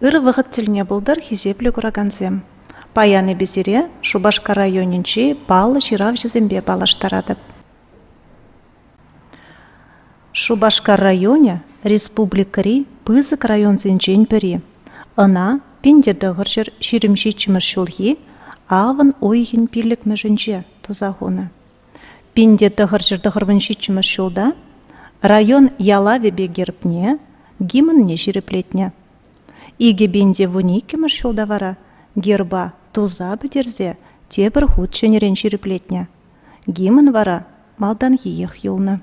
Ырӑ вӑхӑт тӗлне пултӑр, хисеплӗ куракансем! Паян эпӗ сире Шупашкар районӗнчи паллӑ ҫыравҫӑсемпе паллаштаратӑп. Шупашкар районӗ республикӑри пысӑк районсенчен пӗри. Ӑна 1927 ҫулхи авӑн уйӑхӗн пиллӗкмӗшӗнче туса хунӑ. 1997 ҫулта район ялавӗпе гербне, гимнне ҫирӗплетнӗ. 2012 ҫулта вара герба туса пӗтерсе тепӗр хут ҫӗнӗрен ҫирӗплетнӗ. Гимн вара малтанхиех юлнӑ.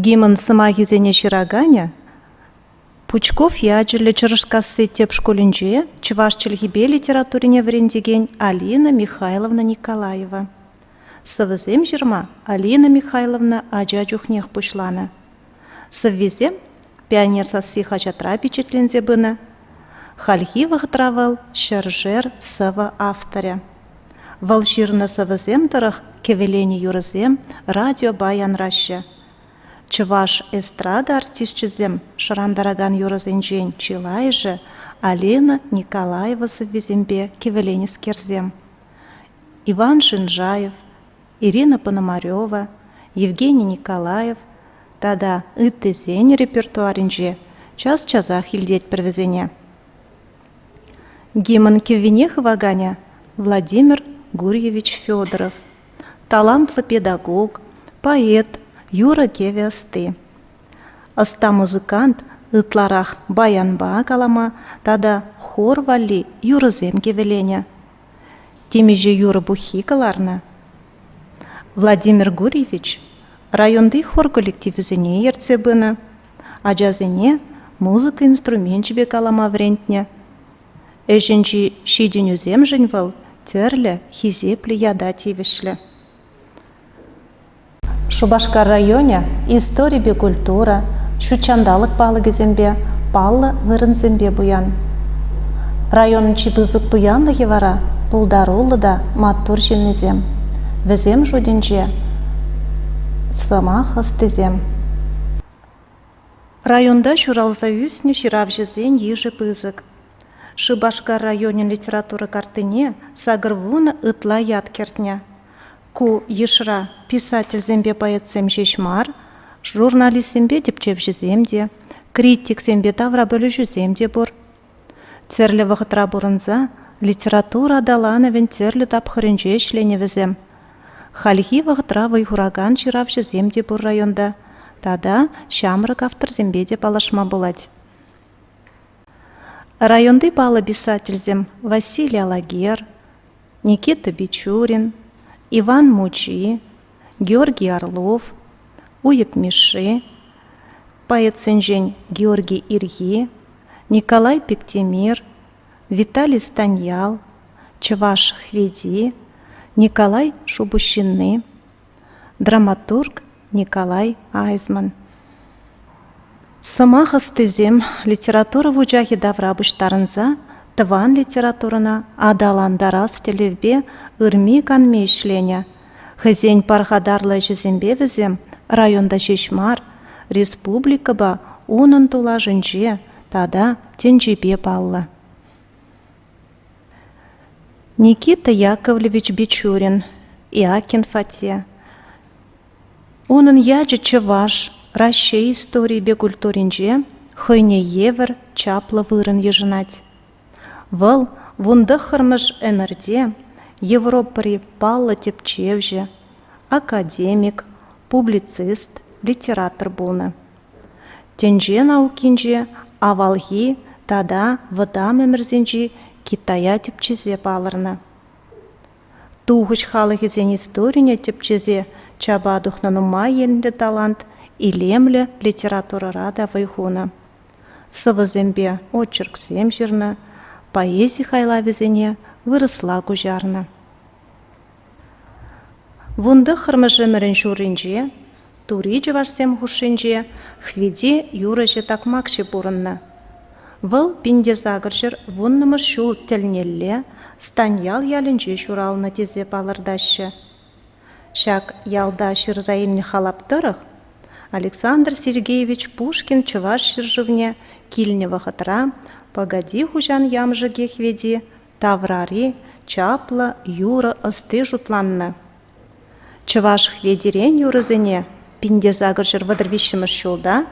Гимн сӑмахӗсене ҫыраканӗ Пучков ячӗллӗ Чӑрӑшкасси тӗп шкулӗнче чӑваш чӗлхипе литературине вӗрентекен Алина Михайловна Николаева. Сӑвӑсем ҫырма Алина Михайловна ача чухнех пуҫланӑ. Сӑввисем «Пионер сасси» хаҫатра пичетленсе пынӑ. Хальхи вӑхӑтра вӑл ҫӗршер сӑвӑ авторӗ. Вӑл ҫырнӑ сӑвӑсем тӑрӑх кӗвӗленӗ юрӑсем радиопа янраҫҫӗ. Чӑваш эстрада артисчӗсем шӑрантаракан юрӑсенчен чылайӑшӗ Алина Николаева сӑввисемпе кӗвӗленӗскерсем. Иван Шинжаев, Ирина Пономарева, Евгений Николаев тата ыттисен репертуарӗнче час-часах илтетпӗр вӗсене. Гимн кӗввине хываканӗ Владимир Гурьевич Федоров, талантлӑ педагог, поэт, юрӑ-кӗвӗ ӑсти. Ӑста музыкант ытларах баянпа калама тата хор валли юрӑсем кӗвӗленӗ. Темиҫе юрӑ пуххи кӑларнӑ. Владимир Гурьевич районти хор коллективӗсене ертсе пынӑ, ачасене музыка инструменчӗпе калама вӗрентнӗ. Ӗҫӗнчи ҫитӗнӳсемшӗн вӑл тӗрлӗ хисеплӗ ята тивӗҫлӗ. Шупашкар районӗ историпе культура, ҫутҫанталӑк палӑкӗсемпе, паллӑ вырӑнсемпе пуян. Районӑн чи пысӑк пуянлӑхӗ вара пултаруллӑ та маттур ҫыннисем. Вӗсем шутӗнче сӑмах ӑстисем. Районта ҫуралса ӳснӗ ҫыравҫӑсен йышӗ пысӑк. Шупашкар районӗн литература карттине 80 ытла ят кӗртнӗ. Ку йышра писательсемпе поэтсем ҫеҫ мар, журналистсемпе тӗпчевҫӗсем те, критиксемпе таврапӗлӳҫӗсем те пур. Тӗрлӗ вӑхӑтра пурӑнса литература аталанӑвӗн тӗрлӗ тапхӑрӗнче ӗҫленӗ вӗсем. Хальхи вӑхӑтра вӑй хуракан ҫыравҫӑсем те пур районта тата ҫамрӑк авторсемпе те паллашма пулать. Районти паллӑ писательсем Василий Алагер, Никита Бичурин, Иван Мучи, Георгий Орлов, Уйӑп Мишши, поэтсенчен Георгий Ирхи, Николай Пиктемир, Виталий Станьял, Чӑваш Хвети, Николай Шупуҫҫынни, драматург Николай Айзман. Сӑмах ӑстисем литература вучахӗ тавра пуҫтарӑнса тӑван литературӑна аталантарас тӗллевпе ырми-канми ӗҫленӗ. Хӑйсен пархатарлӑ ӗҫӗсемпе вӗсем районта ҫеҫ мар, республикӑпа унӑн тулашӗнче тата тӗнчипе паллӑ. Никита Яковлевич Бичурин, Иакинф атте. Унӑн ячӗ чӑваш, Раҫҫей историйӗпе культуринче хӑйне евӗр чаплӑ вырӑн йышӑнать. Вӑл вунтӑххӑрмӗш ӗмӗрте Европӑри паллӑ тӗпчевҫӗ, академик, публицист, литератор пулнӑ. Тӗнче наукинче авалхи тата вӑтам ӗмӗрсенчи Китая тӗпчесе палӑрнӑ. Тухӑҫ халӑхӗсен историне тӗпчесе чапа тухнӑ нумай енлӗ талант илемлӗ литературӑра та вӑй хунӑ. Сӑвӑсемпе очерксем ҫырнӑ, поэзи хайлавӗсене вырӑсла куҫарнӑ. Вунтӑххӑрмӗш ӗмӗрӗн ҫурринче тури чӑвашсем хушшинче Хвети юрӑҫӑ-такмакҫӑ пурӑннӑ. Вӑл 1810-мӗш ҫул тӗлнелле Станьял ялӗнче ҫуралнӑ тесе палӑртаҫҫӗ. Ҫак ялта ҫырса илнӗ халап тӑрӑх, Александр Сергеевич Пушкин Чӑваш ҫӗршывне килнӗ вӑхӑтра Пӑкати хуҫан ямшӑкӗ Хвети таврари чаплӑ юрӑ ӑсти шутланнӑ. Чӑваш Хветирен юрӑсене 1833 ҫулта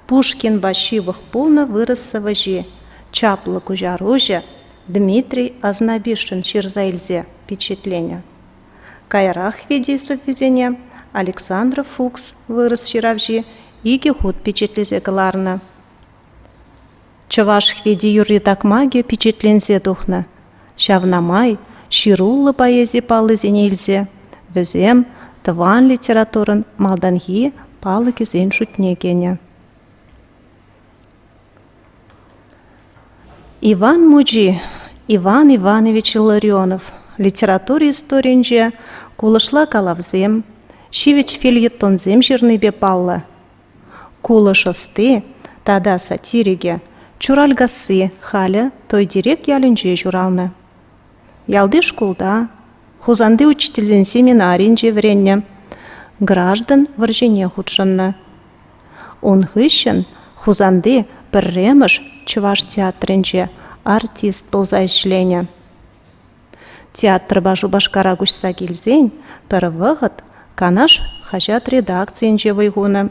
Пушкинпа ҫывӑх пулнӑ вырӑс сӑвӑҫи, чаплӑ куҫаруҫӑ Дмитрий Ознобишин ҫырса илсе пичетленӗ. Каярах Хвети сӑввисене Александр Фукс вырӑс ҫыравҫи икӗ хут пичетлесе кӑларнӑ. Чӑваш Хвети юрри-такмакӗ пичетленсе тухнӑ. Ҫавна май ҫыруллӑ поэзи паллисене илсе вӗсем тӑван литературӑн малтанхи палӑкӗсен шутне кӗнӗ. Иван Мучи, Иван Иванович Илларионов литература историйӗнче кулӑшла калавсем, ҫивӗч фельетонсем ҫырнипе паллӑ. Кулӑш ӑсти тата сатирикӗ Чуралькасси халӗ Тойтерек ялӗнче ҫуралнӑ. Ялти шкулта, Хусанти учительсен семинарийӗнче вӗреннӗ, граждан вӑрҫине хутшӑннӑ. Ун хыҫҫӑн Хусанти пӗрремӗш чӑваш театрӗнче артист пулса ӗҫленӗ. Театрпа Шупашкара куҫса килсен пӗр вӑхӑт «Канаш» хаҫат редакцийӗнче вӑй хунӑ.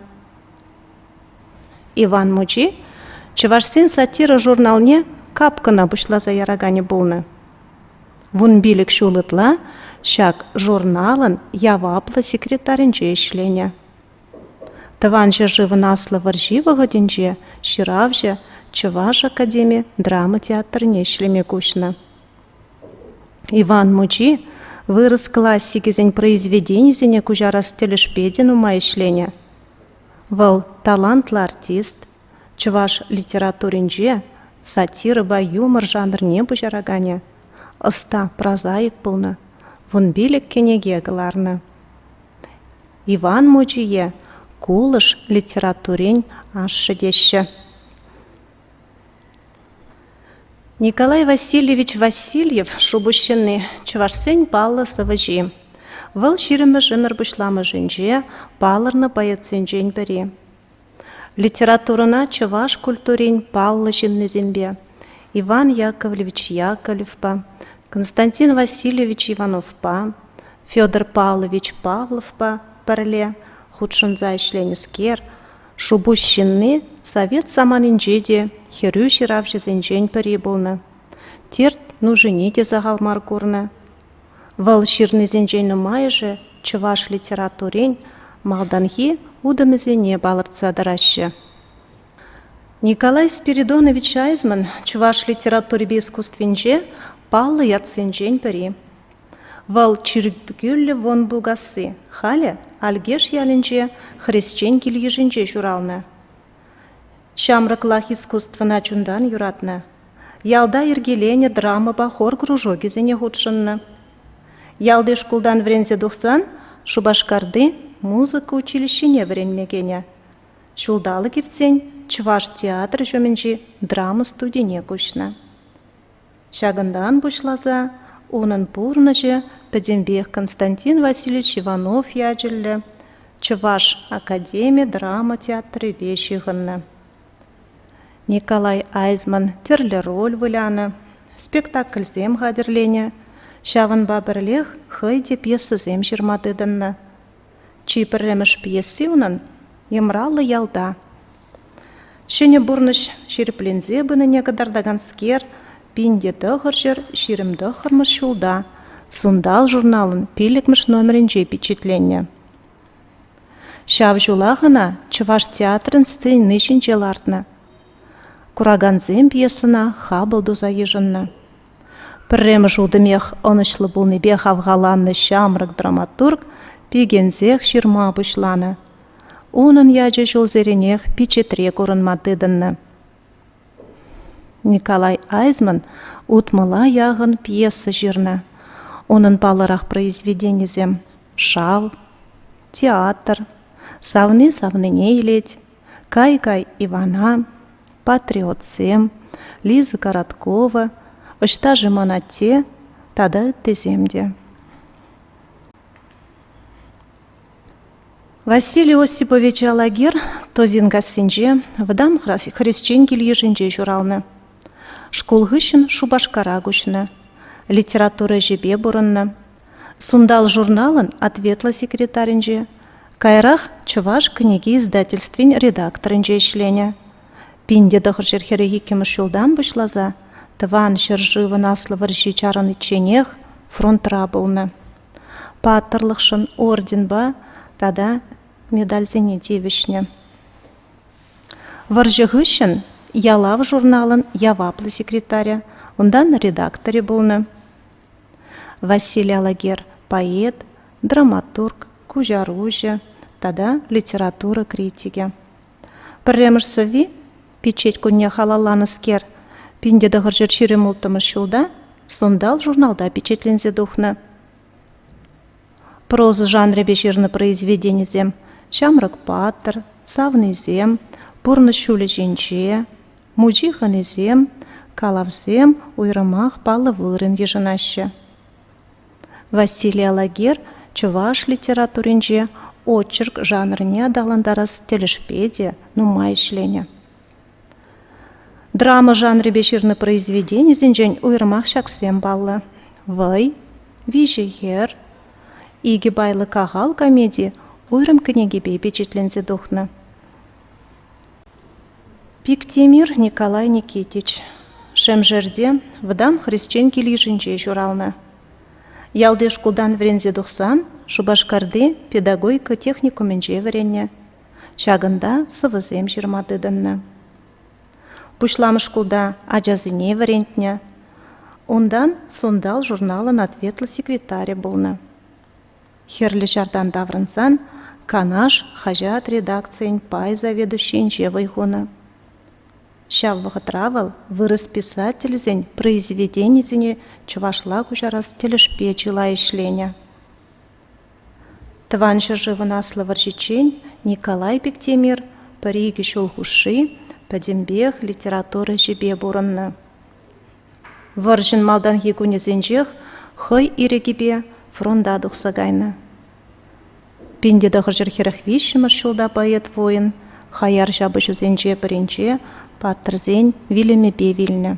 Иван Мучи чӑвашсен сатира журналне Капкӑна пуҫласа яраканӗ пулнӑ. 15 ҫул ытла ҫак журналӑн яваплӑ секретарӗнче ӗҫленӗ. Тӑван ҫӗршывӑн Аслӑ вӑрҫи вӑхӑтӗнче ҫыравҫӑ Чӑваш академи драма театрне ӗҫлеме куҫнӑ. Иван Мучи вырӑс классикӗсен произведенийӗсене куҫарас тӗлӗшпе те нумай ӗҫленӗ. Вӑл талантлӑ артист, чӑваш литературинче сатирӑпа юмор жанрне пуҫараканӗ, ӑста прозаик пулнӑ, 15 кӗнеке кӑларнӑ. Иван Мучие кулӑш литературин ашшӗ теҫҫӗ. Николай Васильевич Васильев Шупуҫҫынни чӑвашсен паллӑ сӑвӑҫи. Вӑл ҫирӗммӗш ӗмӗр пуҫламӑшӗнче палӑрнӑ поэтсенчен пӗри. Литературӑна чӑваш культурин паллӑ ҫыннисемпе. Иван Яковлевич Яковлевпа, Константин Васильевич Ивановпа, Федор Павлович Павловпа пӗрле хутшӑнса ӗҫленӗскер, Шупуҫ ҫынни совет саманинче те хӗрӳ ҫыравҫӑсенчен пӗри пулнӑ. Терт нушине те сахал мар курнӑ. Вӑл ҫырнисенчен нумайӑшӗ чӑваш литературин малтанхи утӑмӗсене палӑртса тӑраҫҫӗ. Николай Спиридонович Айзман чӑваш литературипе искусствинче паллӑ ятсенчен пӗри. Вӑл Чиркӳллӗ Вонпукасси, халӗ Алькеш ялӗнче хресчен кил-йышӗнче ҫуралнӑ. Ҫамрӑклах искусствӑна чунтан юратнӑ. Ялта йӗркеленӗ драмӑпа хор кружокӗсене хутшӑннӑ. Ялти шкултан вӗренсе тухсан Шупашкарти музыка училищине вӗренме кӗнӗ. Ҫулталӑк иртсен Чӑваш театрӗ ҫумӗнчи драма студине куҫнӑ. Ҫакӑнтан пуҫласа унӑн пурнӑҫӗ пӗтӗмпех Константин Васильевич Иванов ячӗллӗ Чӑваш академи драма театрӗпе ҫыхӑннӑ. Николай Айзман тӗрлӗ роль вылянӑ, спектакльсем хатӗрленӗ, ҫавӑнпа пӗрлех хӑй те пьесӑсем ҫырма тытӑннӑ. Чи пӗрремӗш пьеси унӑн «Йӑмраллӑ ялта». Ҫӗнӗ пурнӑҫ ҫирӗпленсе пынине кӑтартаканскер 1929 ҫулта «Сунтал» журналӑн пиллӗкмӗш номерӗнче пичетленнӗ. Ҫав ҫулах ӑна Чӑваш театрӗн сцени ҫинче лартнӑ. Куракансем пьесӑна хапӑл туса йышӑннӑ. Пӗрремӗш утӑмех ӑнӑҫлӑ пулнипе хавхаланнӑ ҫамрӑк драматург пикенсех ҫырма пуҫланӑ. Унӑн ячӗ ҫулсеренех пичетре курӑнма тытӑннӑ. Николай Айзман утмӑла яхӑн пьеса ҫырнӑ. Унӑн паллӑрах произведенийӗсем «Шав», «Театр», «Савни савнине илет», «Кай-кай Ивана», «Патриотсем», Лиза Короткова, «Ӑҫта-ши ман атте» тата ыттисем те. Василий Осипович Алагир Тозинкассинче вӑтам хресчен кил-йышӗнче ҫуралнӑ. Шкул хыҫҫӑн Шупашкара куҫнӑ, литература ӗҫӗпе пурӑннӑ. «Сунтал» журналӑн ответлӑ секретарӗнче, каярах Чӑваш кӗнеке издательствин редакторӗнче ӗҫленӗ. 1942 ҫултан пуҫласа Тӑван ҫӗршывӑн Аслӑ вӑрҫи чарӑничченех фронтра пулнӑ. Паттӑрлӑхшӑн орденпа тата медальсене тивӗҫнӗ. Вӑрҫӑ хыҫҫӑн «Ялав» журналӑн яваплӑ секретарӗ, унтан редакторӗ пулнӑ. Василий Алагер поэт, драматург, куҫаруҫӑ тата литература критикӗ. Пӗрремӗш сӑвви, пичет кунне халалланӑскер, 1926 ҫулта «Сунтал» журналта пичетленсе тухнӑ. Проза жанрӗпе ҫырнӑ произведенисем «Ҫамрӑк паттӑр», «Савнисем», «Пурнӑҫ ҫулӗ ҫинче», «Мучи хӑнисем», калавсем уйрӑмах паллӑ вырӑн йышӑнаҫҫӗ. Василий Алагер чӑваш литературинче очерк жанрне аталантарас тӗлӗшпе те нумай ӗҫленӗ. Драма жанрӗпе ҫырнӑ произведенисенчен уйрӑмах ҫаксем паллӑ: «Вӑй», «Виҫӗ хӗр», «Икӗ пайлӑ кахал» комеди уйрӑм кӗнекепе пичетленсе тухнӑ. Пиктемир Николай Никитич Шемшерте вӑтам хресчен кил-йышӗнче ҫуралнӑ. Ялти шкултан вӗренсе тухсан Шупашкарти педагогика техникумӗнче вӗреннӗ. Ҫакӑнта сӑвӑсем ҫырма тытӑннӑ. Пуҫламӑш шкулта ачасене вӗрентнӗ. Унтан «Сунтал» журналӑн ответлӑ секретарӗ пулнӑ. Хӗрлӗ Ҫартан таврӑнсан «Канаш» хаҫат редакцийӗн пай заведующийӗнче вӑй хунӑ. Ҫав вӑхӑтра вӑл вырӑс писателӗсен произведенийӗсене чӑвашла куҫарас тӗлӗшпе чылай ӗҫленӗ. Тӑван ҫӗршывӑн Аслӑ вӑрҫиччен Николай Пиктемир пӗр-икӗ ҫул хушши пӗтӗмпех литература ӗҫӗпе пурӑннӑ. Вӑрҫӑн малтанхи кунӗсенчех хӑй ирӗкӗпе фронта тухса кайнӑ. 1943 ҫулта поэт-воин хаяр ҫапӑҫусенче пӗринче паттӑрсен вилӗмӗпе вилнӗ.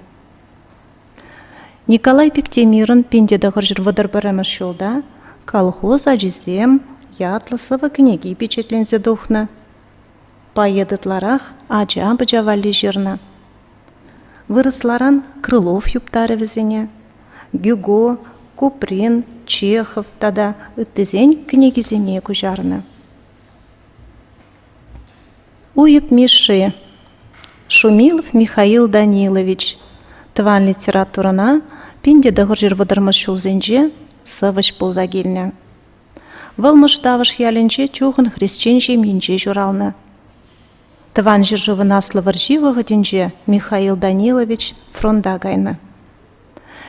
Николай Пиктемирӑн 1931 ҫулта «Колхоз ачисем» ятлӑ сӑвӑ кӗнеки пичетленсе тухнӑ. Поэт ытларах ача-пӑча валли ҫырнӑ. Вырӑсларан Крылов юптарӗ вӗсене, Гюго, Куприн, Чехов тата ыттисен кӗнекисене куҫарнӑ. Уйӑп Мишши, Шумилов Михаил Данилович, тӑван литературӑна 1930 ҫулсенче сӑвӑҫ пулса килнӗ. Вӑл Мӑштавӑш ялӗнче чухӑн хресчен ҫемйинче ҫуралнӑ. Тӑван ҫӗршывӑн Аслӑ вӑрҫи вӑхӑтӗнче Михаил Данилович фронта кайнӑ.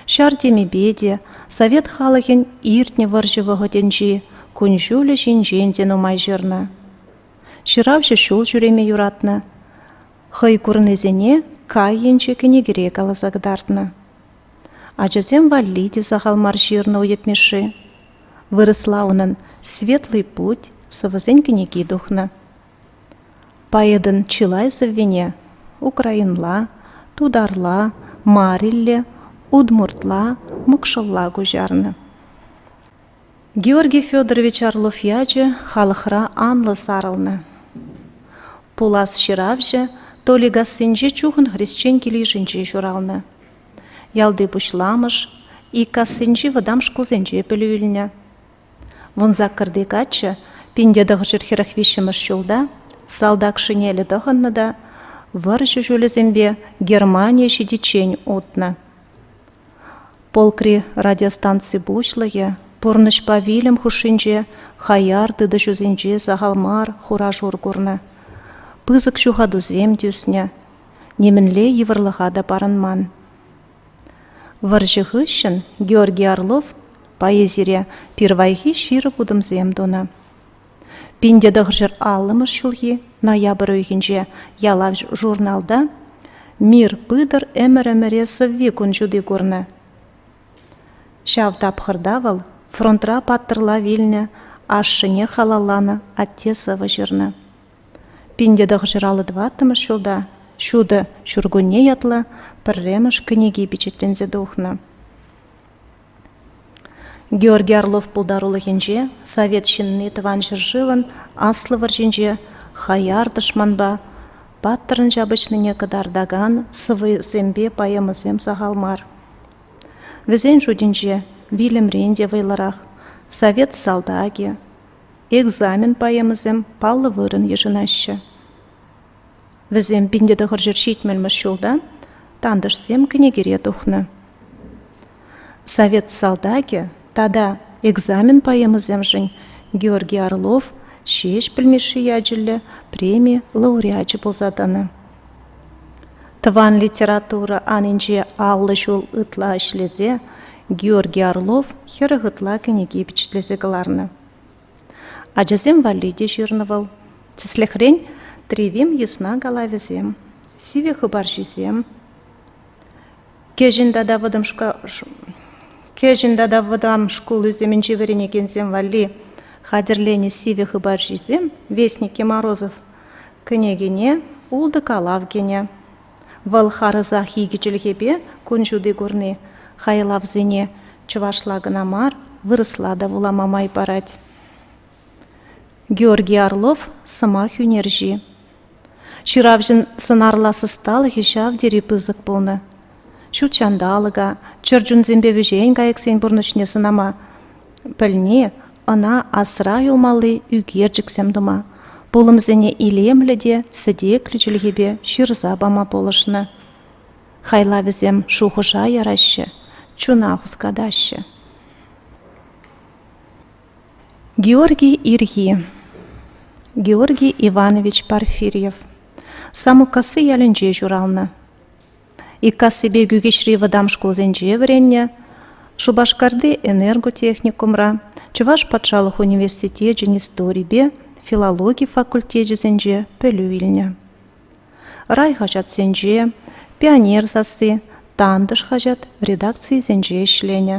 Ҫар темипе те, совет халӑхӗн иртнӗ вӑрҫӑ вӑхӑтӗнчи кун-ҫулӗ ҫинчен те нумай ҫырнӑ. Ҫыравҫӑ ҫул ҫӳреме юратнӑ. Хӑй курнисене кай енче кӗнекере каласа кӑтартнӑ. Ачасем валли те сахал мар ҫырнӑ Уйӑп Мишши. Вырӑсла унӑн «Светлый путь» сӑвӑсен кӗнеки тухнӑ. Поэтӑн чылай сӑввине украинла, тутарла, марилле, удмуртла, мӑкшӑлла куҫарнӑ. Георгий Федорович Орлов ячӗ халӑхра анлӑ сарӑлнӑ. Пулас ҫыравҫӑ Толикассинчи чухӑн хресчен килйышӗнче ҫуралнӑ. Ялти пуҫламӑш, Иккассинчи вӑтам шкулсенче пӗлӳ илнӗ. Вунсаккӑрти каччӑ 1943 ҫулта салтак шинелӗ тӑхӑннӑ та вӑрҫӑ ҫулӗсемпе Германие ҫитиччен утнӑ. Полкри радиостанци пуҫлӑхӗ пурнӑҫпа вилӗм хушшинче хаяр тытӑҫусенче сахал мар хура-шур курнӑ, пысӑк ҫухатусем тӳснӗ, нимӗнле йывӑрлӑха та парӑнман. Вӑрҫӑ хыҫҫӑн Георгий Орлов поэзире пирвайхи ҫирӗп утӑмсем тунӑ. 1950 ҫулхи ноябрь уйӑхӗнче «Ялав» журналта «Мир пытӑр ӗмӗр-ӗмӗре» сӑвви кун ҫути курнӑ. Ҫав тапхӑрта вӑл фронтра паттӑрла вилнӗ ашшӗне халалланӑ «Атте» сӑвӑ ҫырнӑ. 1954 ҫулта «Ҫутӑ ҫуркунне» ятлӑ пӗрремӗш кӗнеки пичетленсе тухнӑ. Георгий Орлов пултарулӑхӗнче совет ҫынни Тӑван ҫӗршывӑн Аслӑ вӑрҫинче хаяр тӑшманпа паттӑрӑн ҫапӑҫнине кӑтартакан сӑвӑсемпе поэмӑсем сахал мар. Вӗсен шутӗнче вилӗмрен те вӑйлӑрах «Совет салтакӗ», «Экзамен» поэмӑсем паллӑ вырӑн йышӑнаҫҫӗ. Вӗсем 1970 ҫулта «Тантӑшсем» кӗнекере тухнӑ. «Совет салтакӗ» тата «Экзамен» поэмӑсемшӗн Георгий Орлов Ҫеҫпӗл Мишши ячӗллӗ преми лауреачӗ пулса тӑнӑ. Тӑван литература анинче 50 ҫул ытла ӗҫлесе Георгий Орлов 40 ытла кӗнеке пичетлесе кӑларнӑ. Ачасем валли те ҫырнӑ вӑл. Тӗслӗхрен, Тревим йысна калавӗсем, Сивӗ хыпарҫисем, Кӗҫӗн тата вӑтам Кӗҫӗн тата вӑтам шкул ӳсӗмӗнчи вӗренекенсем валли хатӗрленӗ Сивӗ хыпарҫисем Вестники Морозов кӗнекене ултӑ калав кӗнӗ. Вӑл харӑсах икӗ чӗлхепе кун ҫути курни хайлавсене чӑвашла кӑна мар, вырӑсла та вулама май парать. Георгий Орлов сӑмах ӳнерҫи. Ҫыравҫӑн сӑнарлас ӑсталӑхӗ ҫав тери пысӑк пулнӑ. Ҫут ҫанталӑка, чӗрчунсемпе вӗҫен кайӑксен пурнӑҫне сӑнама пӗлни ӑна асра юлмалли ӳкерчӗксем тума, пулӑмсене илемлӗ те сӗтеклӗ чӗлхепе ҫырса пама пулӑшнӑ. Хайлавӗсем шухӑша яраҫҫӗ, чуна хускатаҫҫӗ. Георгий Ирхи Георгий Иванович Порфирьев Самуккасси ялӗнче ҫуралнӑ. Иккассипе Кӳкеҫри вӑтам шкулсенче вӗреннӗ, Шупашкарти энерготехникумра, Чӑваш патшалӑх университечӗн историпе филологи факультечӗсенче пӗлӳ илнӗ. Райхаҫатсенче, Пионер сасси, Тантӑш хаҫат редакцийӗсенче ӗҫленӗ.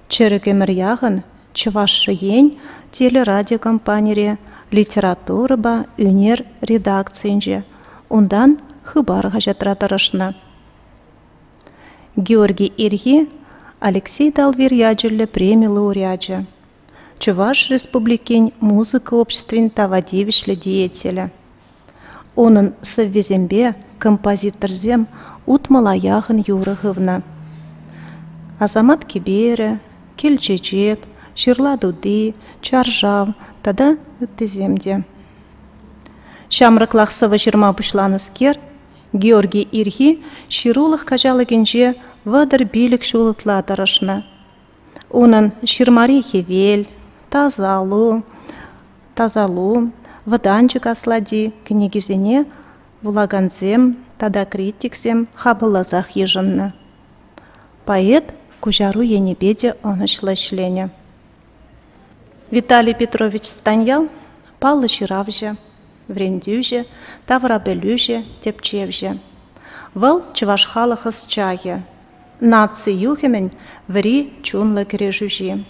Чӗрӗк ӗмӗр яхӑн Чӑваш Ен телерадиокомпанире литературӑпа ӳнер редакцийӗнче, унтан Хыпар хаҫатра тӑрӑшнӑ. Георгий Ирхи Алексей Талвир ячӗллӗ преми лауреачӗ, Чӑваш Республикин музыка обществин тава тивӗҫлӗ деятелӗ. Унӑн сӑввисемпе композиторсем утмӑла яхӑн юрӑ хывнӑ. Асамат кӗперӗ, Кӗл чечек, Ҫырла тути, Чаршав тата ыттисем те. Ҫамрӑклах сӑвӑ ҫырма пуҫланӑскер Георгий Ирхи ҫырулӑх каҫалӑкӗнче 35 ҫул ытла тӑрӑшнӑ. Унӑн Ҫырмари хӗвел, Тасалу, Тасалу, Вӑтанчӑк аслати кӗнекисене вулакансем тата критиксем хапӑлласах йышӑннӑ. Поэт куҫару енӗпе те ӑнӑҫлӑ ӗҫленӗ. Виталий Петрович Станьял паллӑ ҫыравҫӑ, вӗрентӳҫӗ, таврапӗлӳҫӗ, тӗпчевҫӗ. Вӑл чӑваш халӑх ӑсчахӗ, наци юхӑмӗн вӗри чунлӑ кӗрешӳҫи.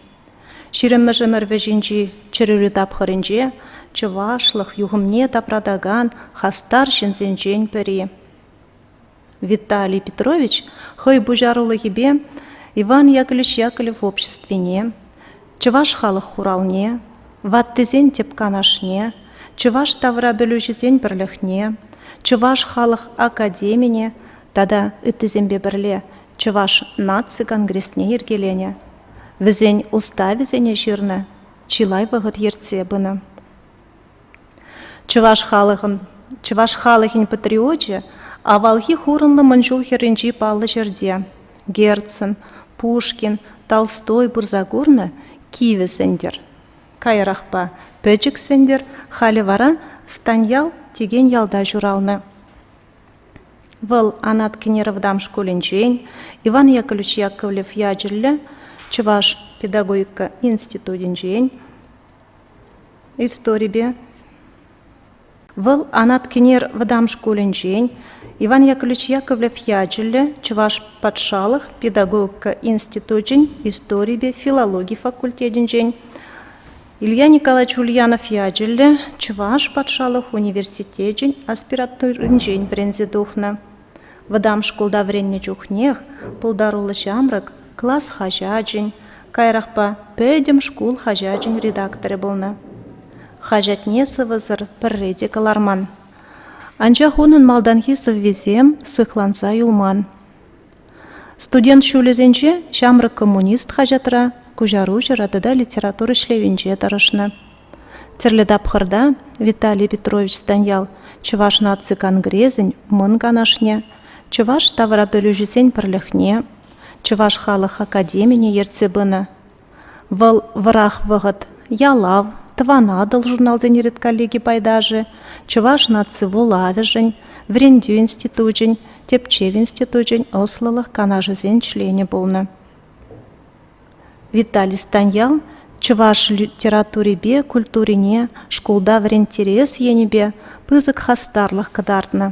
Ҫирӗммӗш ӗмӗр вӗҫӗнчи чӗрӗлӳ тапхӑрӗнче чӑвашлӑх юхӑмне тапратакан хастар ҫынсенчен пӗри. Виталий Петрович хӑй пуҫарулӑхӗпе Иван Яковлевич Яковлев обществине, Чӑваш халӑх хуралне, Ваттисен тӗп канашне, Чӑваш таврапӗлӳҫисен пӗрлӗхне, Чӑваш халӑх академине тата ыттисемпе пӗрле Чӑваш наци конгресне йӗркеленӗ, вӗсен уставӗсене ҫырнӑ, чылай вӑхӑт ертсе пынӑ. Чӑваш халӑхӑн чӑваш халӑхӗн патриочӗ авалхи хурӑнлӑ мӑн ҫул хӗрринчи паллӑ ҫӗрте Герцен, Пушкин, Толстой пырса курнӑ Кивӗ Сӗнтӗр. Каярахпа Пӗчӗк Сӗнтӗр, халӗ вара Станьял текен ялта ҫуралнӑ. Вӑл Анат Кӗнер вӑтам шкулӗнчен Иван Яковлевич Яковлев ячӗллӗ Чӑваш педагогика институтӗнчен историпе Вӑл Анат Кӗнер вӑтам шкулӗнчен Иван Яковлевич Яковлев ячӗллӗ Чӑваш патшалӑх педагогика институчӗн историпе филологи факультетӗнчен, Илья Николаевич Ульянов ячӗллӗ Чӑваш патшалӑх университечӗн аспирантуринчен вӗренсе тухнӑ. Вӑтам шкулта вӗреннӗ чухнех пултаруллӑ ҫамрӑк класс хаҫачӗн, каярахпа пӗтӗм шкул хаҫачӗн редакторӗ пулнӑ. Хаҫатне сӑвӑсӑр пӗрре те кӑларман. Анчах унӑн малтанхи сӑввисем сыхланса юлман. Студент ҫулӗсенче «Ҫамрӑк коммунист» хаҫатра, куҫаруҫӑра тата литература ӗҫлевӗнче тӑрӑшнӑ. Тӗрлӗ тапхӑрта Виталий Петрович Станьял Чӑваш наци конгресӗн Мӑн Канашне, Чӑваш таврапӗлӳҫисен пӗрлӗхне, Чӑваш халӑх академине ертсе пынӑ. Вӑл вӑрах вӑхӑт «Ялав», «Тӑван Атӑл» журналсен редколлеги пайташӗ, Чӑваш наци вулавӗшӗн, Вӗрентӳ институчӗн, Тӗпчев институчӗн ӑслӑлӑх канашӗсен членӗ пулнӑ. Виталий Станьял чӑваш литературипе культурине шкулта вӗренттерес енӗпе пысӑк хастарлӑх кӑтартнӑ.